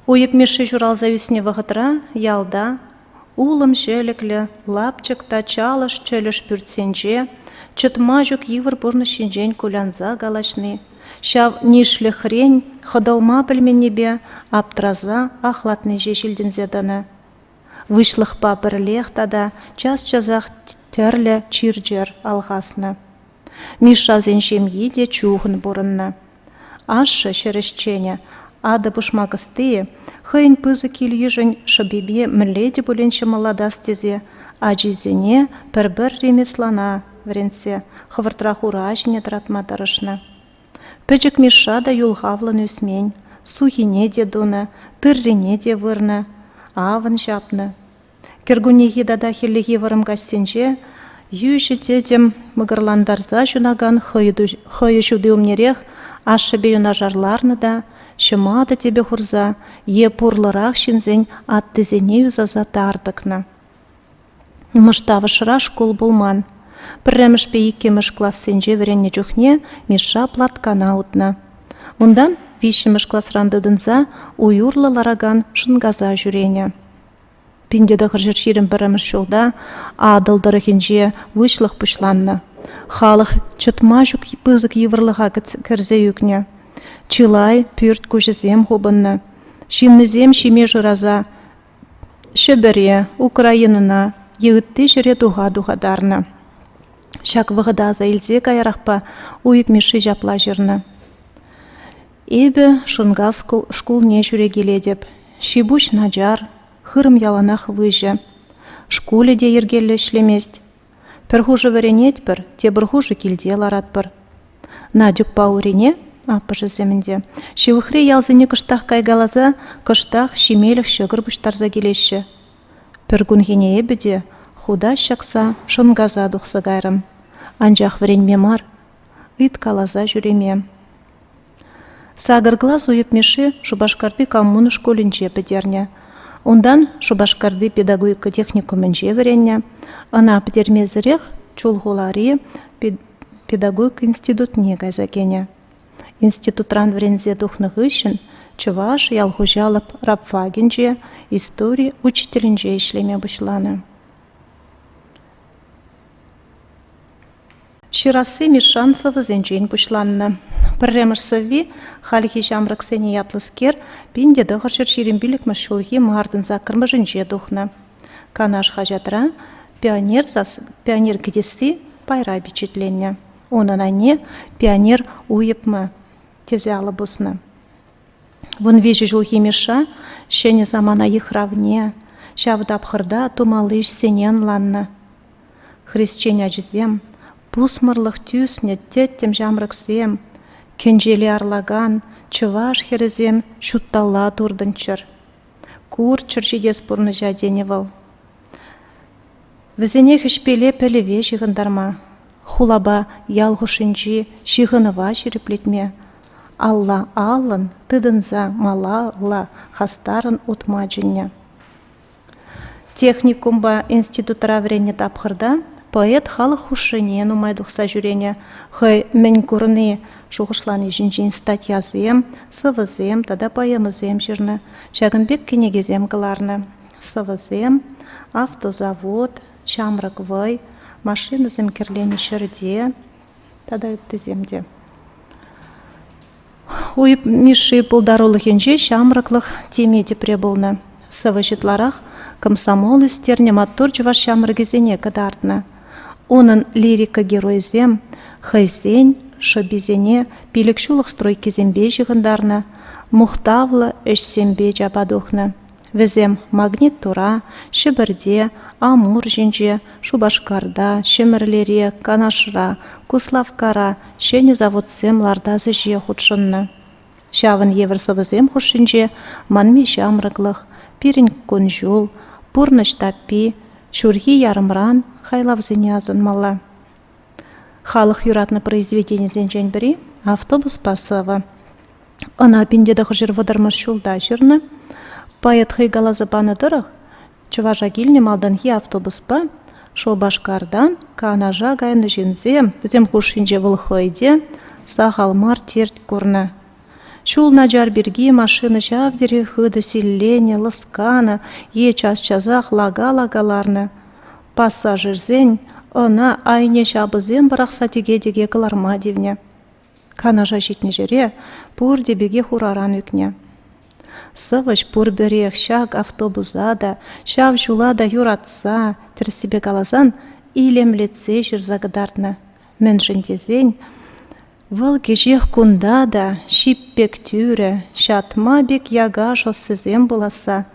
Уйӑп Мишши ҫуралса ӳснӗ вӑхӑтра ялта улӑм ҫӗлӗклӗ, лапчӑк та чалӑш-чӗлӗш пӳртсенче чӑтма ҫук йывӑр пурнӑҫ ҫинчен кулянса калаҫни, ҫав нишлӗхрен хӑтӑлма пӗлменнипе аптраса ахлатни ҫеҫ илтӗнсе тӑнӑ. Выҫлӑхпа пӗрлех тата час-часах тӗрлӗ чир-чӗр алхаснӑ. Мишшасен ҫемйи те чухӑн пурӑннӑ. Ашшӗ, ҫӗр ӗҫченӗ, атӑ-пушмак ӑсти, хӑйӗн пысӑк кил-йышӗн шӑпипе мӗнле те пулин ҫӑмӑллатас тесе ачисене пӗр-пӗр ремеслана вӗрентсе хӑвӑртрах ура ҫине тӑратма тӑрӑшнӑ. Пӗчӗк Мишша та юлхавлӑн ӳсмен, сухине те тунӑ, тыррине те вырнӑ, авӑн ҫапнӑ. Кӗркуннехи тата хӗллехи вӑрӑм каҫсенче йӳҫӗ тӗтӗм мӑкӑрлантарса ҫунакан хӑйӑ ҫути умнерех ашшӗпе юнашар ларнӑ та ҫӑматӑ тӗпе хурса е пурлӑрах ҫынсен аттисене юсаса тар тӑкнӑ. Мӑштавӑшра шкул пулман. Пӗрремӗшпе иккӗмӗш классенче вӗреннӗ чухне Мишша Платкана утнӑ. Унтан виҫҫӗмӗш класран тытӑнса уй урлӑ ларакан Шӑнкаса ҫӳренӗ. 1921 ҫулта Атӑл тӑрӑхӗнче выҫлӑх пуҫланнӑ. Халӑх чӑтма ҫук пысӑк йывӑрлӑха кӗрсе ӳкнӗ. Чылай пӳрт куҫӗсем хупӑннӑ. Ҫыннисем ҫиме шыраса Ҫӗпӗре, Украинӑна е ытти ҫӗре туха-туха тарнӑ. Ҫак вӑхӑта аса илсе каярахпа Уйӑп Мишши ҫапла ҫырнӑ: Эпӗ Шӑнкас шкулне ҫӳрекелетӗп. Ҫи-пуҫ начар, хырӑм яланах выҫӑ. Шкулӗ те йӗркеллӗ ӗҫлемест. Пӗр хушӑ вӗренетпӗр, тепӗр хушӑ килте ларатпӑр. Надюкпа Урине, аппӑшӗсем ӗнтӗ, ҫывӑхри ялсене кӑштах кайкаласа кӑштах ҫимелӗх ҫӑкӑр пуҫтарса килеҫҫӗ. Пӗр кунхине эпӗ те хутаҫ ҫакса Шӑнкаса тухса кайрӑм. Анчах вӗренме мар, ыйткаласа ҫӳреме. Сакӑр класс Уйӑп Мишши Шупашкарти коммуна шкулӗнче пӗтернӗ. Унтан Шупашкарти педагогика техникумӗнче вӗреннӗ. Ӑна пӗтермесӗрех Чулхулари педагогика институтне кайса кӗнӗ. Институтран вӗренсе тухнӑ хыҫҫӑн Чӑваш ял хуҫалӑх рабфакӗнче истори учителӗнче ӗҫлеме пуҫланӑ. Ҫырасси Мишшан сӑвӑсенчен пуҫланнӑ. Пӗрремӗш сӑвви «Хальхи ҫамрӑксене» ятлӑскер 1925 ҫулхи мартӑн саккӑрмӗшӗнче тухнӑ. «Канаш» хаҫатра «Пионер пионер кӗтесси» пайра пичетленнӗ. Унӑн айне «Пионер уйӑпмӗ» тесе алӑ пуснӑ. 13 ҫулхи Мишша ҫӗнӗ самана йыхравне, ҫав тапхӑрта тумалли ӗҫсене ӑнланнӑ. Хресчен ачисем, пусмӑрлӑх тӳснӗ тӗттӗм ҫамрӑксем, кӗнчеле арлакан чӑваш хӗрӗсем ҫутталла туртӑнччӑр. Курччӑр ҫитес пурнӑҫа тенӗ вӑл. Вӗсене хӗҫпеле пӗлӗве ҫыхӑнтарма, хулапа ял хушшинчи ҫыхӑнӑва ҫирӗплетме, алла-аллӑн тытӑнса малалла хастаррӑн утма чӗннӗ. Техникумпа институтра вӗреннӗ тапхӑрта поэт халӑх хушшине нумай тухса ҫӳренӗ, хӑй мӗн курни, шухӑшлани ҫинчен статьясем, сӑвӑсем тата поэмӑсем ҫырнӑ, ҫакӑн пек кӗнекесем кӑларнӑ: Сӑвӑсем, Автозавод, Ҫамрӑк вӑй, Машинӑсем кӗрленӗ ҫӗрте тата ыттисем те. Уйӑп Мишши пултарулӑхӗнче ҫамрӑклӑх теми тӗпре пулнӑ. Сӑвӑҫ ытларах комсомол ӳстернӗ маттур чӑваш ҫамрӑкӗсене кӑтартнӑ. Унӑн лирика геройӗсем хӑйсен шӑписене пилӗкҫуллӑх стройкисемпе ҫыхӑнтарнӑ, мухтавлӑ ӗҫсемпе чапа тухнӑ. Вӗсем Магнитура, Ҫӗпӗрте, Амур ҫинче, Шупашкарта, Ҫӗмӗрлере, Канашра, Куславккара ҫӗнӗ заводсем лартас ӗҫе хутшӑннӑ. Ҫавӑн евӗр сӑвӑсем хушшинче «Манми ҫамрӑклӑх», «Пирӗн кун-ҫул», «Пурнӑҫ таппи», «Ҫурхи ярӑмран» хайлавсене асӑнмалла. Халӑх юратнӑ произведенисенчен пӗри «Автобуспа сӑвӑ». Ӑна 1930 ҫулта ҫырнӑ. Поэт хӑй каласа панӑ тӑрӑх, чӑваша килнӗ малтанхи автобуспа Шупашкартан Канаша кайнӑ ҫынсем, вӗсем хушшинче вӑл хӑй те, сахал мар терт курнӑ. Ҫул начар пирки машина ҫав тери хытӑ силленӗ, лӑсканӑ е час-часах лака-лака ларнӑ. Пассажирсен ӑна айне ҫапӑсем пӑрахса тӗке-тӗке кӑларма тивнӗ. Канаша ҫитнӗ ҫӗре пурте пекех ураран ӳкнӗ. Сӑвӑҫ пурпӗрех ҫак автобуса та, ҫав ҫула та юратса, тӗрӗссипе каласан, илемлетсе ҫырса кӑтартнӑ. Мӗншӗн тесен вӑл кӗҫех кунта та ҫип пек тӳрӗ, ҫатма пек яка шоссесем пуласса,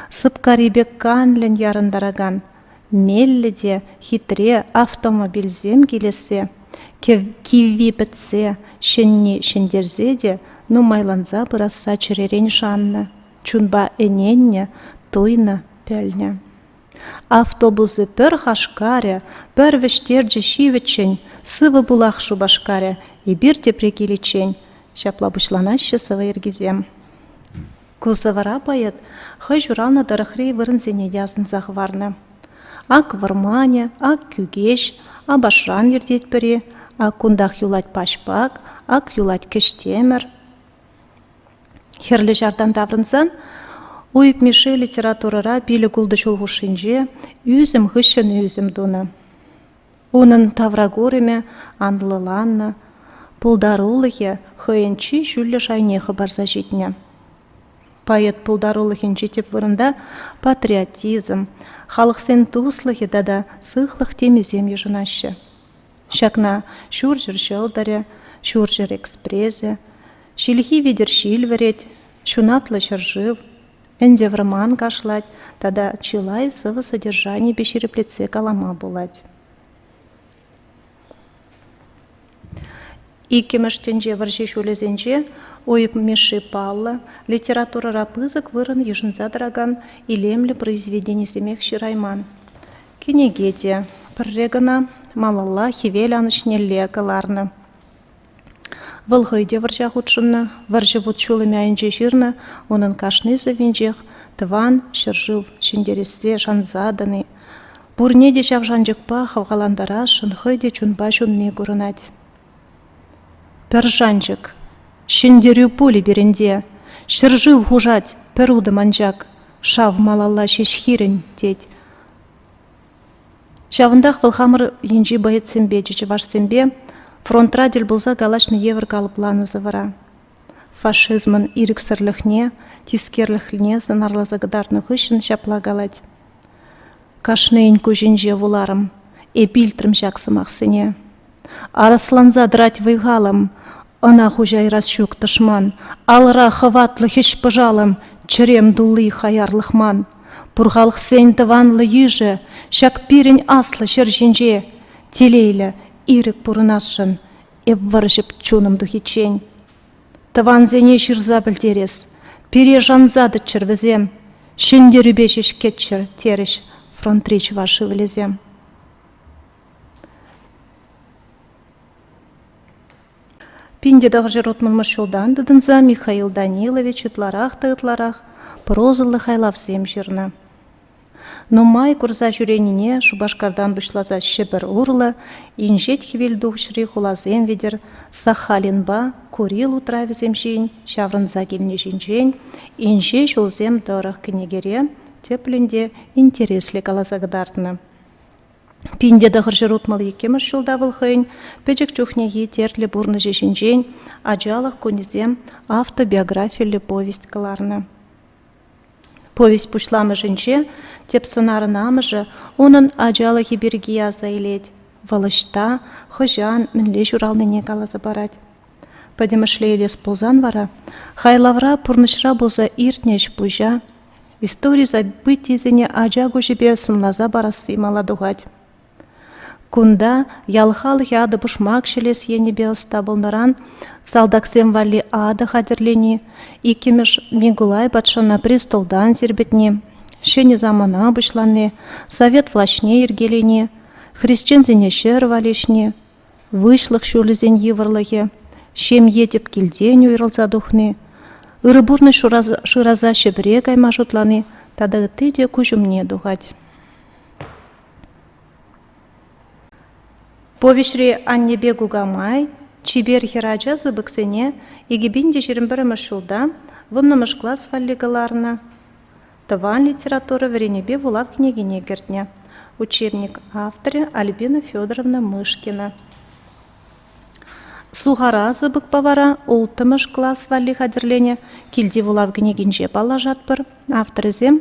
сӑпкари пек канлӗн ярӑнтаракан, меллӗ те хитре автомобильсем килессе, кивви пӗтсе, ҫӗнни ҫӗнтерсе те нумайланса пырасса чӗререн шаннӑ, чунпа ӗненнӗ, туйнӑ, пӗлнӗ. Автобусӗ пӗр хашкарӗ, пӗр вӗҫтерчӗ ҫивӗччӗн, сывӑ пулах Шупашкарӗ, эпир тепре киличчен. Ҫапла пуҫланаҫҫӗ сӑвӑ йӗркисем. Ку сӑвӑра поэт хӑй ҫуралнӑ тӑрӑхри вырӑнсене те асӑнса хӑварнӑ. Ак вӑрманӗ, ак Кӳкеҫ, Апашран иртет пӗри, ак кунтах юлать Паҫпак, ак юлать Кӗҫтемӗр. Хӗрлӗ Ҫартан таврӑнсан Уйӑп Мишши литературӑра пилӗк-ултӑ ҫул хушшинче ӳсӗм хыҫҫӑн ӳсӗм тунӑ. Унӑн тавракурӑмӗ анлӑланнӑ, пултарулӑхӗ хӑйӗн чи ҫӳллӗ шайне хӑпарса ҫитнӗ. Поэт пултарулӑхӗнчи тӗп вырӑнта патриотизм, халӑхсен туслӑхӗ тата сыхлӑх темисем йышӑнаҫҫӗ. Ҫакна Ҫурҫӗр ҫӑлтӑрӗ, Ҫурҫӗр экспресӗ, Ҫилхи витӗр ҫил вӗрет, Ҫунатлӑ ҫӗршыв, Ӗнтӗ вӑрман кашлать тата чылай сӑвӑ содержанийӗпе ҫирӗплетсе калама пулать. Иккӗмӗш тӗнче вӑрҫи ҫулӗсенче Уйӑп Мишши паллӑ, литературӑра пысӑк вырӑн йышӑнса тӑракан илемлӗ произведенисемех ҫырайман. Кӗнеке те пӗрре кӑна малалла хӗвел анӑҫнелле кӑларнӑ. Вӑл хӑй те вӑрҫа хутшӑннӑ, вӑрҫӑ вут-ҫулӑмӗ айӗнче ҫырнӑ, унӑн кашни сӑввинчех тӑван ҫӗршыв ҫӗнтерессе шанса тӑни, пурне те ҫав шанчӑкпа хавхалантарасшӑн хӑй те чунпа ҫунни курӑнать. Пӗр шанчӑк, ҫӗнтерӳ пулӗ пирӗнте, ҫӗршыв хушать пӗр утӑм анчах, шав малалла ҫеҫ хирӗн, тет. Ҫавӑнтах вӑл хамӑр енчи боецсемпе чӑвашсемпе фронтра тӗл пулса калаҫнӑ евӗр калӑпланӑ сӑвӑра. Фашизмӑн ирӗксӗрлӗхне, тискерлӗхне сӑнарласа кӑтартнӑ хыҫҫӑн ҫапла калать: Кашнийӗн куҫӗнче вуларӑм, эп илтрӗм ҫак сӑмахсене. Арӑсланса тӑрать вӑй-халӑм, ӑна хуҫайрас ҫук тӑшман. Алра хӑватлӑ хӗҫ-пӑшалӑм, чӗрем тулли хаярлӑх ман. Пур халӑхсен тӑванлӑ йышӗ ҫак пирӗн аслӑ ҫӗр ҫинче телейлӗ, ирӗк пурӑнасшӑн эп вӑрҫӑп чунӑм тухиччен. Тӑвансене ҫырса пӗлтерес, пире шанса тӑччӑр вӗсем, ҫӗнтерӳпе ҫеҫ кӗтчӗр, терӗҫ фронтри чӑваш ывӑлӗсем. 1960 ҫултан тытӑнса Михаил Данилович ытларах та ытларах прозӑллӑ хайлавсем ҫырнӑ. Нумай курса ҫӳренине Шупашкартан пуҫласа Ҫӗпӗр урлӑ, Инҫет Хӗвелтухӑҫри хуласем витӗр Сахалинпа Курил утравӗсем ҫийӗн ҫаврӑнса килни ҫинчен инҫе ҫулсем тӑрӑх кӗнекере тӗплӗн те интереслӗ каласа кӑтартнӑ. 1962 ҫулта вӑл хӑйӗн пӗчӗк чухнехи тертлӗ пурнӑҫӗ ҫинчен «Ачалӑх кунӗсем» автобиографиллӗ повесть кӑларнӑ. Повесть пуҫламӑшӗнче тӗп сӑнарӑн амӑшӗ унӑн ачалӑхӗ пирки аса илет, вӑл ӑҫта, хӑҫан, мӗнле ҫуралнине каласа парать. Пӗтӗмӗшле илес пулсан вара хайлавра пурнӑҫра пулса иртнӗ ӗҫ-пуҫа, истори событийӗсене ача куҫӗпе сӑнласа парасси мала тухать. Кунта ял халӑхӗ атӑ-пушмак ҫӗлес енӗпе ӑста пулнӑран салтаксем валли атӑ хатӗрлени, иккӗмӗш Микулай патшана престолтан сирпӗтни, ҫӗнӗ самана пуҫланни, совет влаҫне йӗркелени, хресченсене ҫӗр валеҫни, выҫлӑх ҫулӗсен йывӑрлӑхӗ, ҫемье тӗп килтен уйрӑлса тухни, ырӑ пурнӑҫ шыраса Ҫӗпӗре кайма шутлани тата ытти те куҫ умне тухать. Повеҫри аннепе кукамай. Чипер хӗрача сыпӑксене 2021 ҫулта вуннӑмӗш класс валли кӑларнӑ тӑван литература вӗренӳпе вулав кӗнекине кӗртнӗ. Учебник авторӗ Альбина Федоровна Мышкина. Сухара сыпӑкпа вара улттӑмӗш класс валли хатӗрленӗ килти вулав кӗнекинче паллашатпӑр. Авторӗсем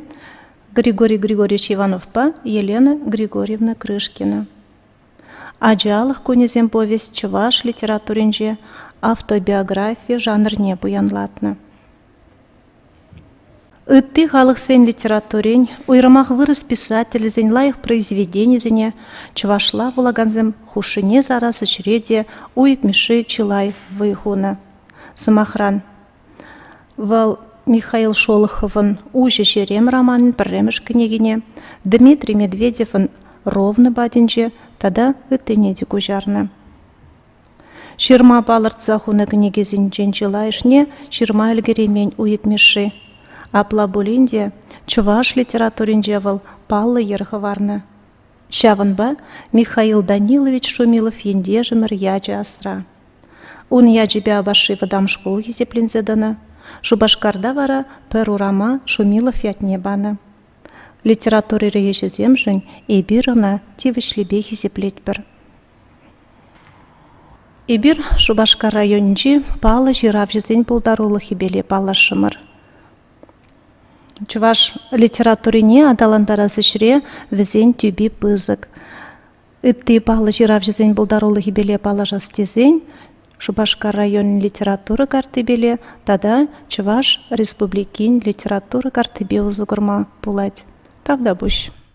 Григорий Григорьевич Ивановпа Елена Григорьевна Крышкина. Ачалӑх кунӗсем повесть чӑваш литературинче автобиографи жанрне пуянлатнӑ. Ытти халӑхсен литературин, уйрӑмах вырӑс писателӗсен лайӑх произведенийӗсене чӑвашла вулакансем хушшине сарас ӗҫре те Уйӑп Мишши чылай вӑй хунӑ. Сӑмахран, вӑл Михаил Шолоховӑн «Уҫӑ ҫерем» романӗн пӗрремӗш кӗнекине, Дмитрий Медведевӑн «Ровно патӗнче» тата ыттине те куҫарнӑ. Ҫырма палӑртса хунӑ кӗнекесенчен чылайӑшне ҫырма ӗлкӗреймен Уйӑп Мишши. Апла пулин те чӑваш литературинче вӑл паллӑ йӗр хӑварнӑ. Ҫавӑнпа Михаил Данилович Шумилов ентешӗмӗр ячӗ асра. Ун ячӗпе Апашри вӑтам шкул хисепленсе тӑнӑ. Шупашкарта вара пӗр урама Шумилов ятне панӑ. Литературӑри ӗҫӗсемшӗн эпир ӑна тивӗҫлипе хисеплетпӗр. Эпир Шупашкар районӗнчи паллӑ ҫыравҫӑсен пултарулӑхӗпеле паллашрӑмӑр. Чӑваш литературине аталантарас ӗҫре вӗсен тӳпи пысӑк. Ытти паллӑ ҫыравҫӑсен пултарулӑхӗпеле паллашас тесен Шупашкар районӗн литература карттипеле тата Чӑваш Республикин литература карттипе усӑ курма пулать. Тавтапуҫ.